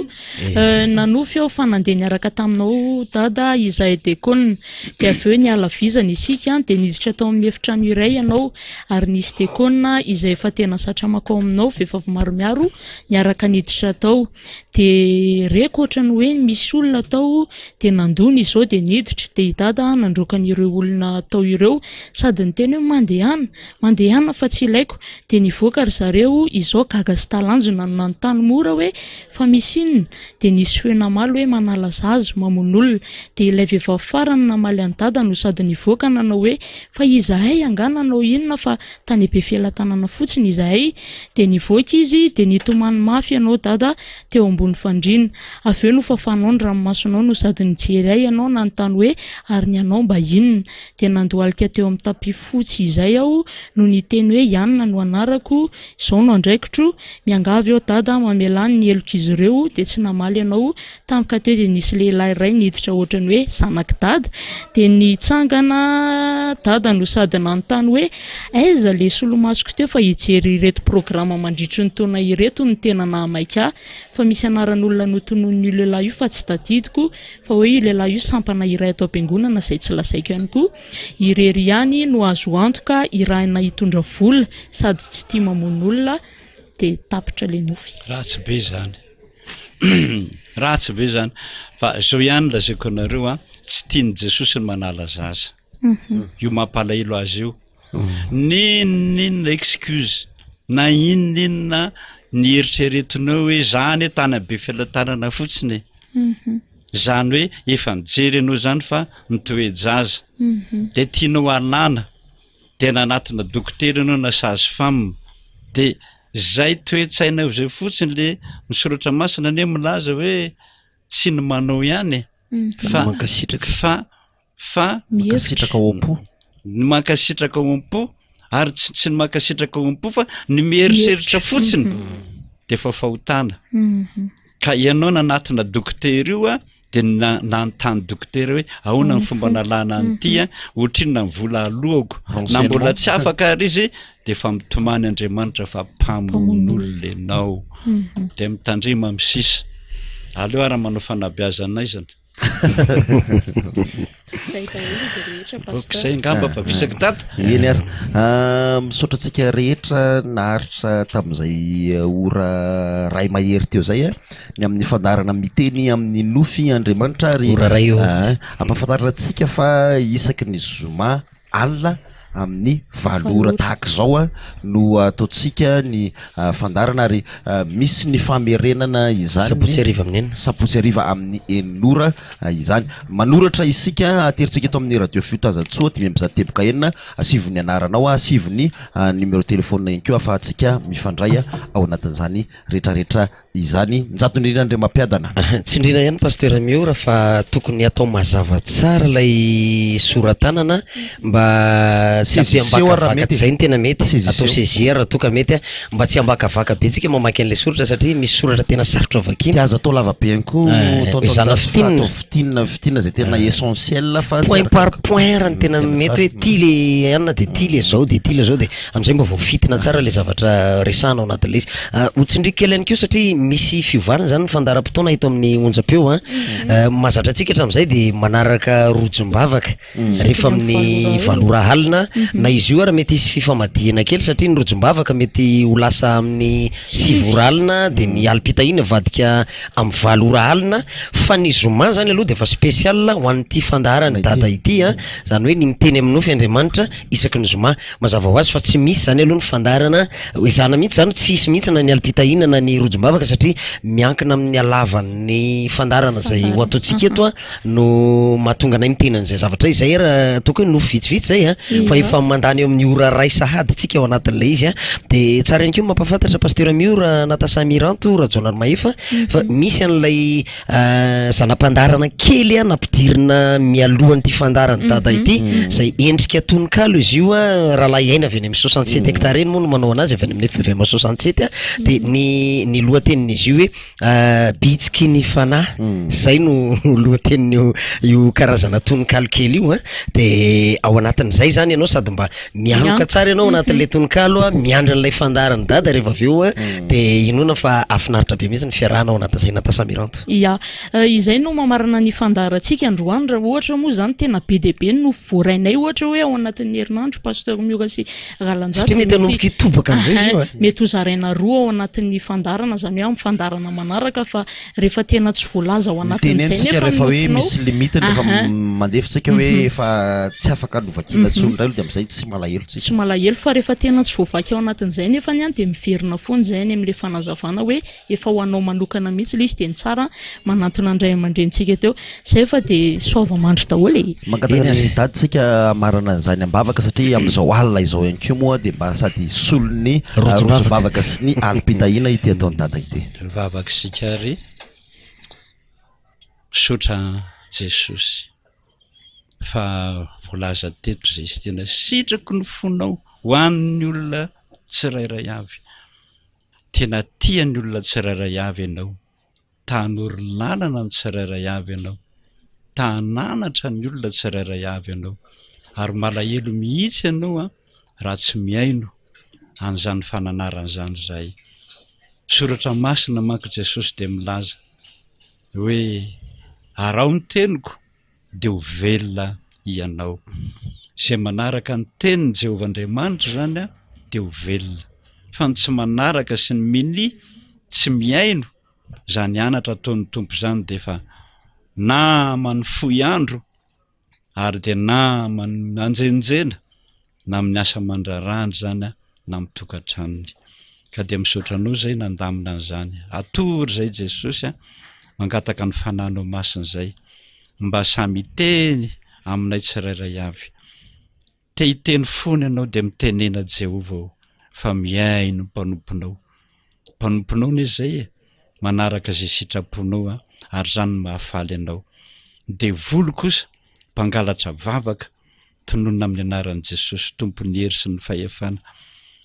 Eh, nanofy aho fa nandeha niaraka taminao Dada izahay dekona. Dia avy eo niala vizana isika dia niditra tao amin'ny efitrano iray ianao ary nisy dekona izay efa tena zatra mankao aminao vehivavy maromiaro niaraka niditra tao. Dia reko ohatran'ny hoe misy olona tao dia nandona izao dia niditra, dia i Dada nandroaka an'ireo olona tao ireo sady niteny hoe mandehana, mandehana fa tsy ilaiko, dia nivoaka ry zareo, izao gaga sy talanjona no nanontany mora hoe fa misy inona? dia nisy feo namaly hoe manala zaza, mamono olona, dia ilay vehivavy farany namaly an'i Dada no sady nivoaka nanao hoe fa izahay angaha nanao inona fa tany Befelatanana fotsiny izahay, dia nivoaka izy dia nitomany mafy ianao dada teo ambony fandriana. Avy eo nofafanao ny ranomasonao no sady nijery ahy ianao nanontany hoe ary ny anao mba inona? Dia nandohalika teo amin'ny tapis fotsy izay aho no niteny hoe Ianona no anarako, izao no andraikitro, miangavy aho dada mamelà ny helok'izy ireo, dia tsy namaly ianao Tampoka teo dia nisy lehilahy iray niditra ohatran'ny hoe zanak'i Dada. Dia nitsangana Dada no sady nanontany hoe aiza ilay solomasoko teo fa hijery ireto programa mandritry ny taona ireto no tena nahamaika ahy. Fa misy anaran'olona notononin'io lehilahy io fa tsy tadidiko fa hoe io lehilahy io sampana iray ato am-piangonana izay tsy lazaiko ihany koa. Irery ihany no azo antoka irahina hitondra vola sady tsy tia mamono olona dia tapitra ilay nofy. Ratsy be izany. Ratsy be zany. Fa zao ihany lazaiko anareo a, tsy tian'i Jesosy ny manala zaza. Io mampalahelo azy io. N'inon'inona excuse na inon'inona ny eritreretinao hoe za anie tany Befelatanana fotsiny e. Zany hoe efa nijery anao zany fa ny toe-jaza. De tianao alana. De nanatona dokotera ianao na sage femme de zay toe-tsaina zay fotsiny le ny soratra masina anie milaza hoe tsy ny manao ihany e fa Mankasitraka. fa fa Mankasitraka ao am-po. Ny mankasitraka ao am-po ary tsy tsy ny mankasitraka ao am-po fa ny mieritreritra fotsiny de efa fahotana. Ka ianao nanatona dokotera io a de na- nanontany dokotera hoe ahoana ny fomba analana an'ity a, ohatrinona ny vola aloako, na mbola tsy afaka ary izy de efa mitomany Andriamanitra fa mpamono olona ianao. De mitandrema amin'ny sisa. Aleo ary manao fanabeazana aizana. Zay daholo izay rehetra pasteur. Zay angamba fa visaka dada. Eny ary. Ah, misaotra antsika rehetra naharitra tamin'izay eh, ora ray mahery teo izay eh, ny amin'ny fandaharana miteny amin'ny nofy Andriamanitra ary Ora ray eo. ah, ampahafantarina antsika fa isaky ny zoma alina amin'ny valo ora tahaka izao a no ataontsika ny fandaharana ary misy ny famerenana izany Sabotsy hariva amin'ny enina. Sabotsy hariva amin'ny enina ora izany. Manoratra isika, aterintsika eto amin'ny radio Fiotazantsoa 605.6, asivo ny anaranao, asivo ny numéro téléphone ihany koa ahafahantsika mifandray ao anatin'izany retraretra izany. Njato indrindra Andriamampiadana. Tsindriana ihany Pasteur Miora fa tokony atao mazava tsara ilay sora-tanana mba tsy Saisisseo ary raha hampiambakavaka, mety e. zay no tena mety, Saisisseo. atao saisir raha toa ka mety a, mba tsy hambakavaka be tsika mamaky an'ilay soratra satria misy soratra tena sarotra vakiana. Dia aza atao lava be ihany koa Eh, tonton ezahana Njato fa fintinina. atao fintinina, fintinina izay tena essentiel fa tsy Point par arakaraka. point raha ny tena Tena mety tsara. hoe ty le anona de ty le zao de ty le zao de Amin'izay mba voafintina tsara ilay zavatra resahana ao anatin'ilay izy. Ho tsindriako kely ihany koa satria misy fiovana izany ny fandaharam-potoana eto amin'ny onjam-peo an. Mahazatra antsika hatramin'izay dia manaraka rojom-bavaka rehefa amin'ny valo ora alina, na izy io ary mety hisy fifamadihana kely satria ny rojom-bavaka mety ho lasa amin'ny sivy ora alina dia ny alim-pitahiana avadika amin'ny valo ora alina, fa ny zoma izany aloha dia efa spécial ho an'ity fandaharan'i Dada ity an, izany hoe ny miteny amin'ny nofy Andriamanitra isaky ny zoma. Mazava ho azy fa tsy misy izany aloha ny fandaharana, ezahana mihitsy izany tsy hisy mihitsy na ny alim-pitahiana na ny rojom-bavaka satria miankina amin'ny halavan'ny fandaharana izay ho ataontsika eto an no mahatonga anay miteny an'izay zavatra izay ary ataoko hoe nofy vitsivitsy izay an fa efa mandany eo amin'ny ora iray sahady tsika ao anatin'ilay izy an, de tsara ihany koa ny mampahafantatra Pasteur Miora Natacha Miranto Rajaonarimahefa fa misy an'ilay Zana-pandaharana kely a nampidirina mialohan'ity fandaharan'i Dada ity, izay endrika tononkalo izy io a, Rahalahy Aina avy any amin'ny 67 hectares eny moa no manao anazy, avy any amin'ny FPVM 67 a, de ny ny lohatenin'izy io hoe Bitsiky ny fanahy, zay no lohatenin'io io karazana tononkalo kely io a, de ao anatin'izay zany ianao sady mba Mianoka tsara ianao anatin'ilay tononkalo a, miandry an'ilay fandaharan'i Dada rehefa avy eo a, dia inoana fa hahafinaritra be mihitsy ny fiarahana ao anatin'izay Natacha Miranto. Ya, izay no mamarana ny fandaharantsika androany, raha ohatra moa izany tena be dia be no voarainay ohatra hoe ao anatin'ny herinandro Pasteur Miora sy Ralanjato Satria mety hanomboka hitobaka amin'izay izy io a. Mety ho zaraina roa ao anatin'ny fandaharana, izany hoe amin'ny fandaharana manaraka fa Rehefa tena tsy voalaza ao Miteny anatin'izay tsika nefa ny rehefa hoe nofinao. misy limite rehefa Aha. mandefa tsika hoe efa tsy afaka novakiana intsony indray aloha dia amin'izay tsy malahelo tsika. Tsy malahelo fa rehefa tena tsy voavaky ao anatin'izay nefa ny an dia miverina foana izay any amin'ilay fanazavana hoe efa ho anao manokana mihitsy ilay izy dia ny tsara manantona ny ray aman-drenintsika teo. Izay fa dia soava mandry daholo e. Mangataka ny dady tsika hamarana an'izany am-bavaka satria amin'izao alina izao ihany koa moa dia mba sady solon'ny rojom-bavaka sy ny alim-pitahiana ity ataon'i dada ity. Mivavaka isika ary misaotra Jesosy fa voalaza teto izay sy tena sitraky ny fonao ho an'ny olona tsirairay avy. Tena tia ny olona tsirairay avy ianao. Ta hanoro lalana ny tsirairay avy ianao. Ta hananatra ny olona tsirairay avy ianao. Ary malahelo mihitsy ianao an, raha tsy mihaino an'izany fananarana izany izahay. Soratra masina manko Jesosy dia milaza hoe araho ny teniko dia ho velona ianao. Izay manaraka ny tenin'i Jehovah Andriamanitra izany dia ho velona. Fa ny tsy manaraka sy ny minia tsy mihaino izany anatra ataon'ny Tompo izany dia efa naman'ny fohy andro ary dia naman'ny manjenjena na amin'ny asa aman-draharahany izany na amin'ny tokantranony. Ka dia misaotra anao izay nandamina an'izany. Atory izay Jesosy a, mangataka ny Fanahinao Masina izay mba samy hiteny aminay tsirairay avy. Te hiteny foana ianao dia mitenena Jehovah ô, fa mihaino ny mpanomponao. Mpanomponao anie izay e, manaraka izay sitraponao an, ary izany no mahafaly anao. Ny devoly kosa mpangalatra vavaka, tononina amin'ny anaran'i Jesosy Tompon'ny hery sy ny fahefana.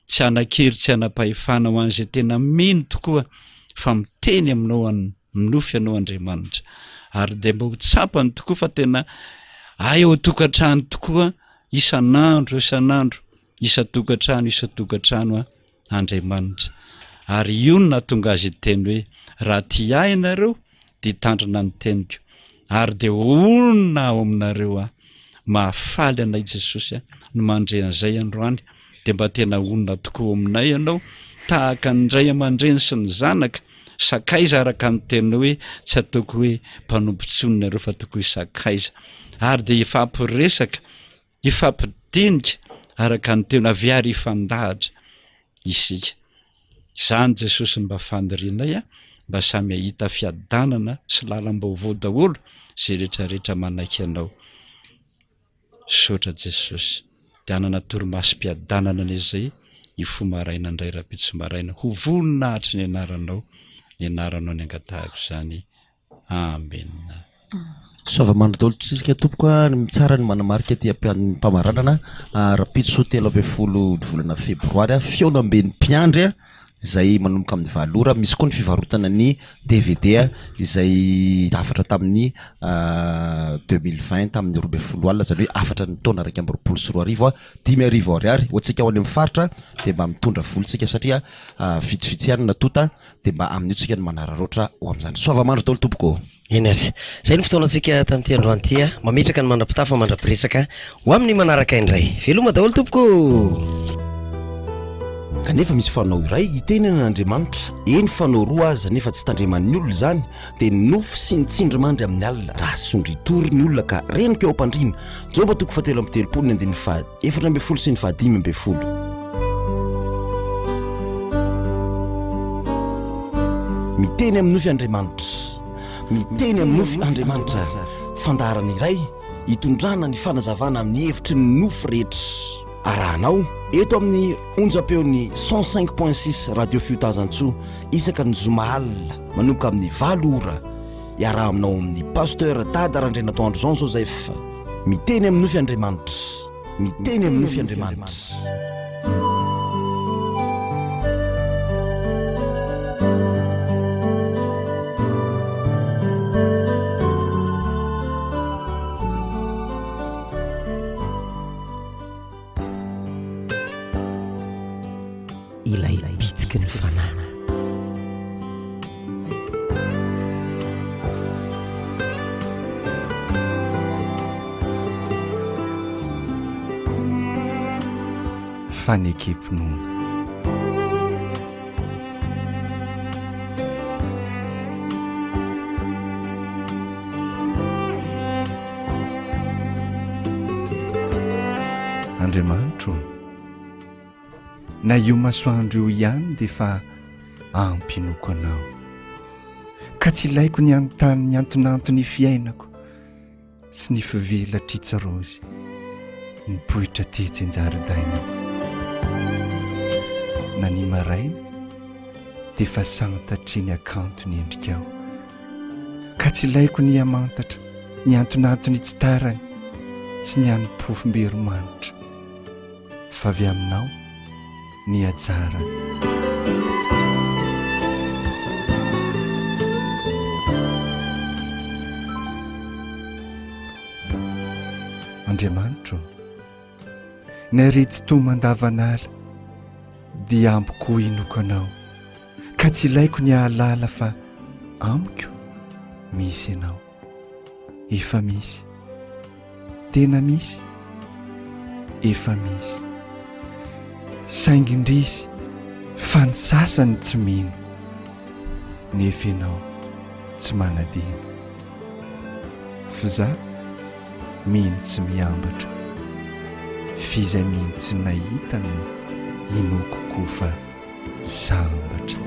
Tsy hanan-kery tsy hanam-pahefana ho an'izay tena mino tokoa fa miteny aminao an nofy ianao Andriamanitra. Ary dia mba ho tsapany tokoa fa tena ay ao an-tokantrano tokoa isan'andro isan'andro, isan-tokantrano isan-tokantrano an Andriamanitra. Ary io no nahatonga azy hiteny hoe raha tia ahy ianareo dia hitandrina ny teniko ary dia honina ao aminareo aho. Mahafaly anay Jesosy a ny mandre an'izay androany dia mba tena honina tokoa ao aminay ianao tahaka ny ray aman-dreny sy ny zanaka sakaiza araka ny teninao hoe tsy ataoko hoe mpanompo intsony nareo fa ataoko hoe sakaiza ary dia hifampiresaka hifampidinika araka ny tena avy ary hifandahatra isika. Izany Jesosy no mba fanirianay a, mba samy hahita fiadanana sy lalam-baovao daholo izay rehetra rehetra manaiky anao. Misaotra Jesosy. Dia hanana torimasom-piadanana anie izay hifoha maraina indray rahampitso maraina. Ho voninahitry ny anaranao, ny anaranao ny angatahako izany. Amena. Soava-mandry daholo tsika tompoko a, tsara ny manamarika aty am-pamaranana rahampitso 13 ny volana febroary a, fihaonamben'ny mpiandry a, izay manomboka amin'ny valo ora, misy koa ny fivarotana ny dvd izay hafatra tamin'ny 2020 tamin'ny 12 alina izany hoe hafatra ny taona 2021 a, 5000 ariary ho antsika ho any amin'ny faritra dia mba mitondra vola tsika satria vitsivitsy ihany no natonta dia mba amin'io tsika no manararaotra ho amin'izany. Soava-mandry daholo tompoko ô! Eny ary. Izay no fotoanantsika tamin'ity androany ity a. Mametraka ny mandra-pitafa mandra-piresaka ho amin'ny manaraka indray. Veloma daholo tompoko ô! Kanefa misy fanao iray itenenana Andriamanitra, eny fanao roa aza nefa tsy tandreman'ny olona izany, dia ny nofy sy ny tsindrimandry amin'ny alina, raha sondritory ny olona ka renoka eo am-pandriana, Joba toko fahatelo 33 ny andininy faha. 14 sy ny fahadimy ambin'ny folo. Miteny amin'ny nofy Andriamanitra. Miteny amin'ny nofy Andriamanitra. Fandaharana iray hitondrana ny fanazavana amin'ny hevitry ny nofy rehetra. Arahanao eto amin'ny onjam-peon'ny 105.6 Radio Fiotazantsoa isaka ny zoma alina manomboka amin'ny valo ora. Iaraha aminao amin'ny Pasteur Dada Randrianatoandro Jean Joseph. Miteny amin'ny nofy Andriamanitra. Miteny amin'ny nofy Andriamanitra. Ilay bitsiky ny fanahy. Fanekem-pinoana. Andriamanitro ô, na io masoandro io ihany dia efa ampy inoako anao, ka tsy ilaiko ny hanontany ny antonanton'ny fiainako sy ny fivelatr'itsy raozy nipoitra tetsy an-jaridaina. Na ny maraina dia efa santatry ny hakanto ny endrikao, ka tsy ilaiko ny hamantatra ny antonantony tsy tarany sy ny hanim-pofom-beromanitra fa avy aminao ny hatsarany. Andriamanitro, na ry tsy toa mandavanala dia ampy koa inoako anao ka tsy ilaiko ny hahalala fa amiko misy ianao. Efa misy. Tena misy. Efa misy. Saingy indrisy fa ny sasany tsy mino. Nefa ianao tsy manadino. F'izaho mino tsy miambatra. F'izay mino tsy nahita no inoako koa fa sambatra.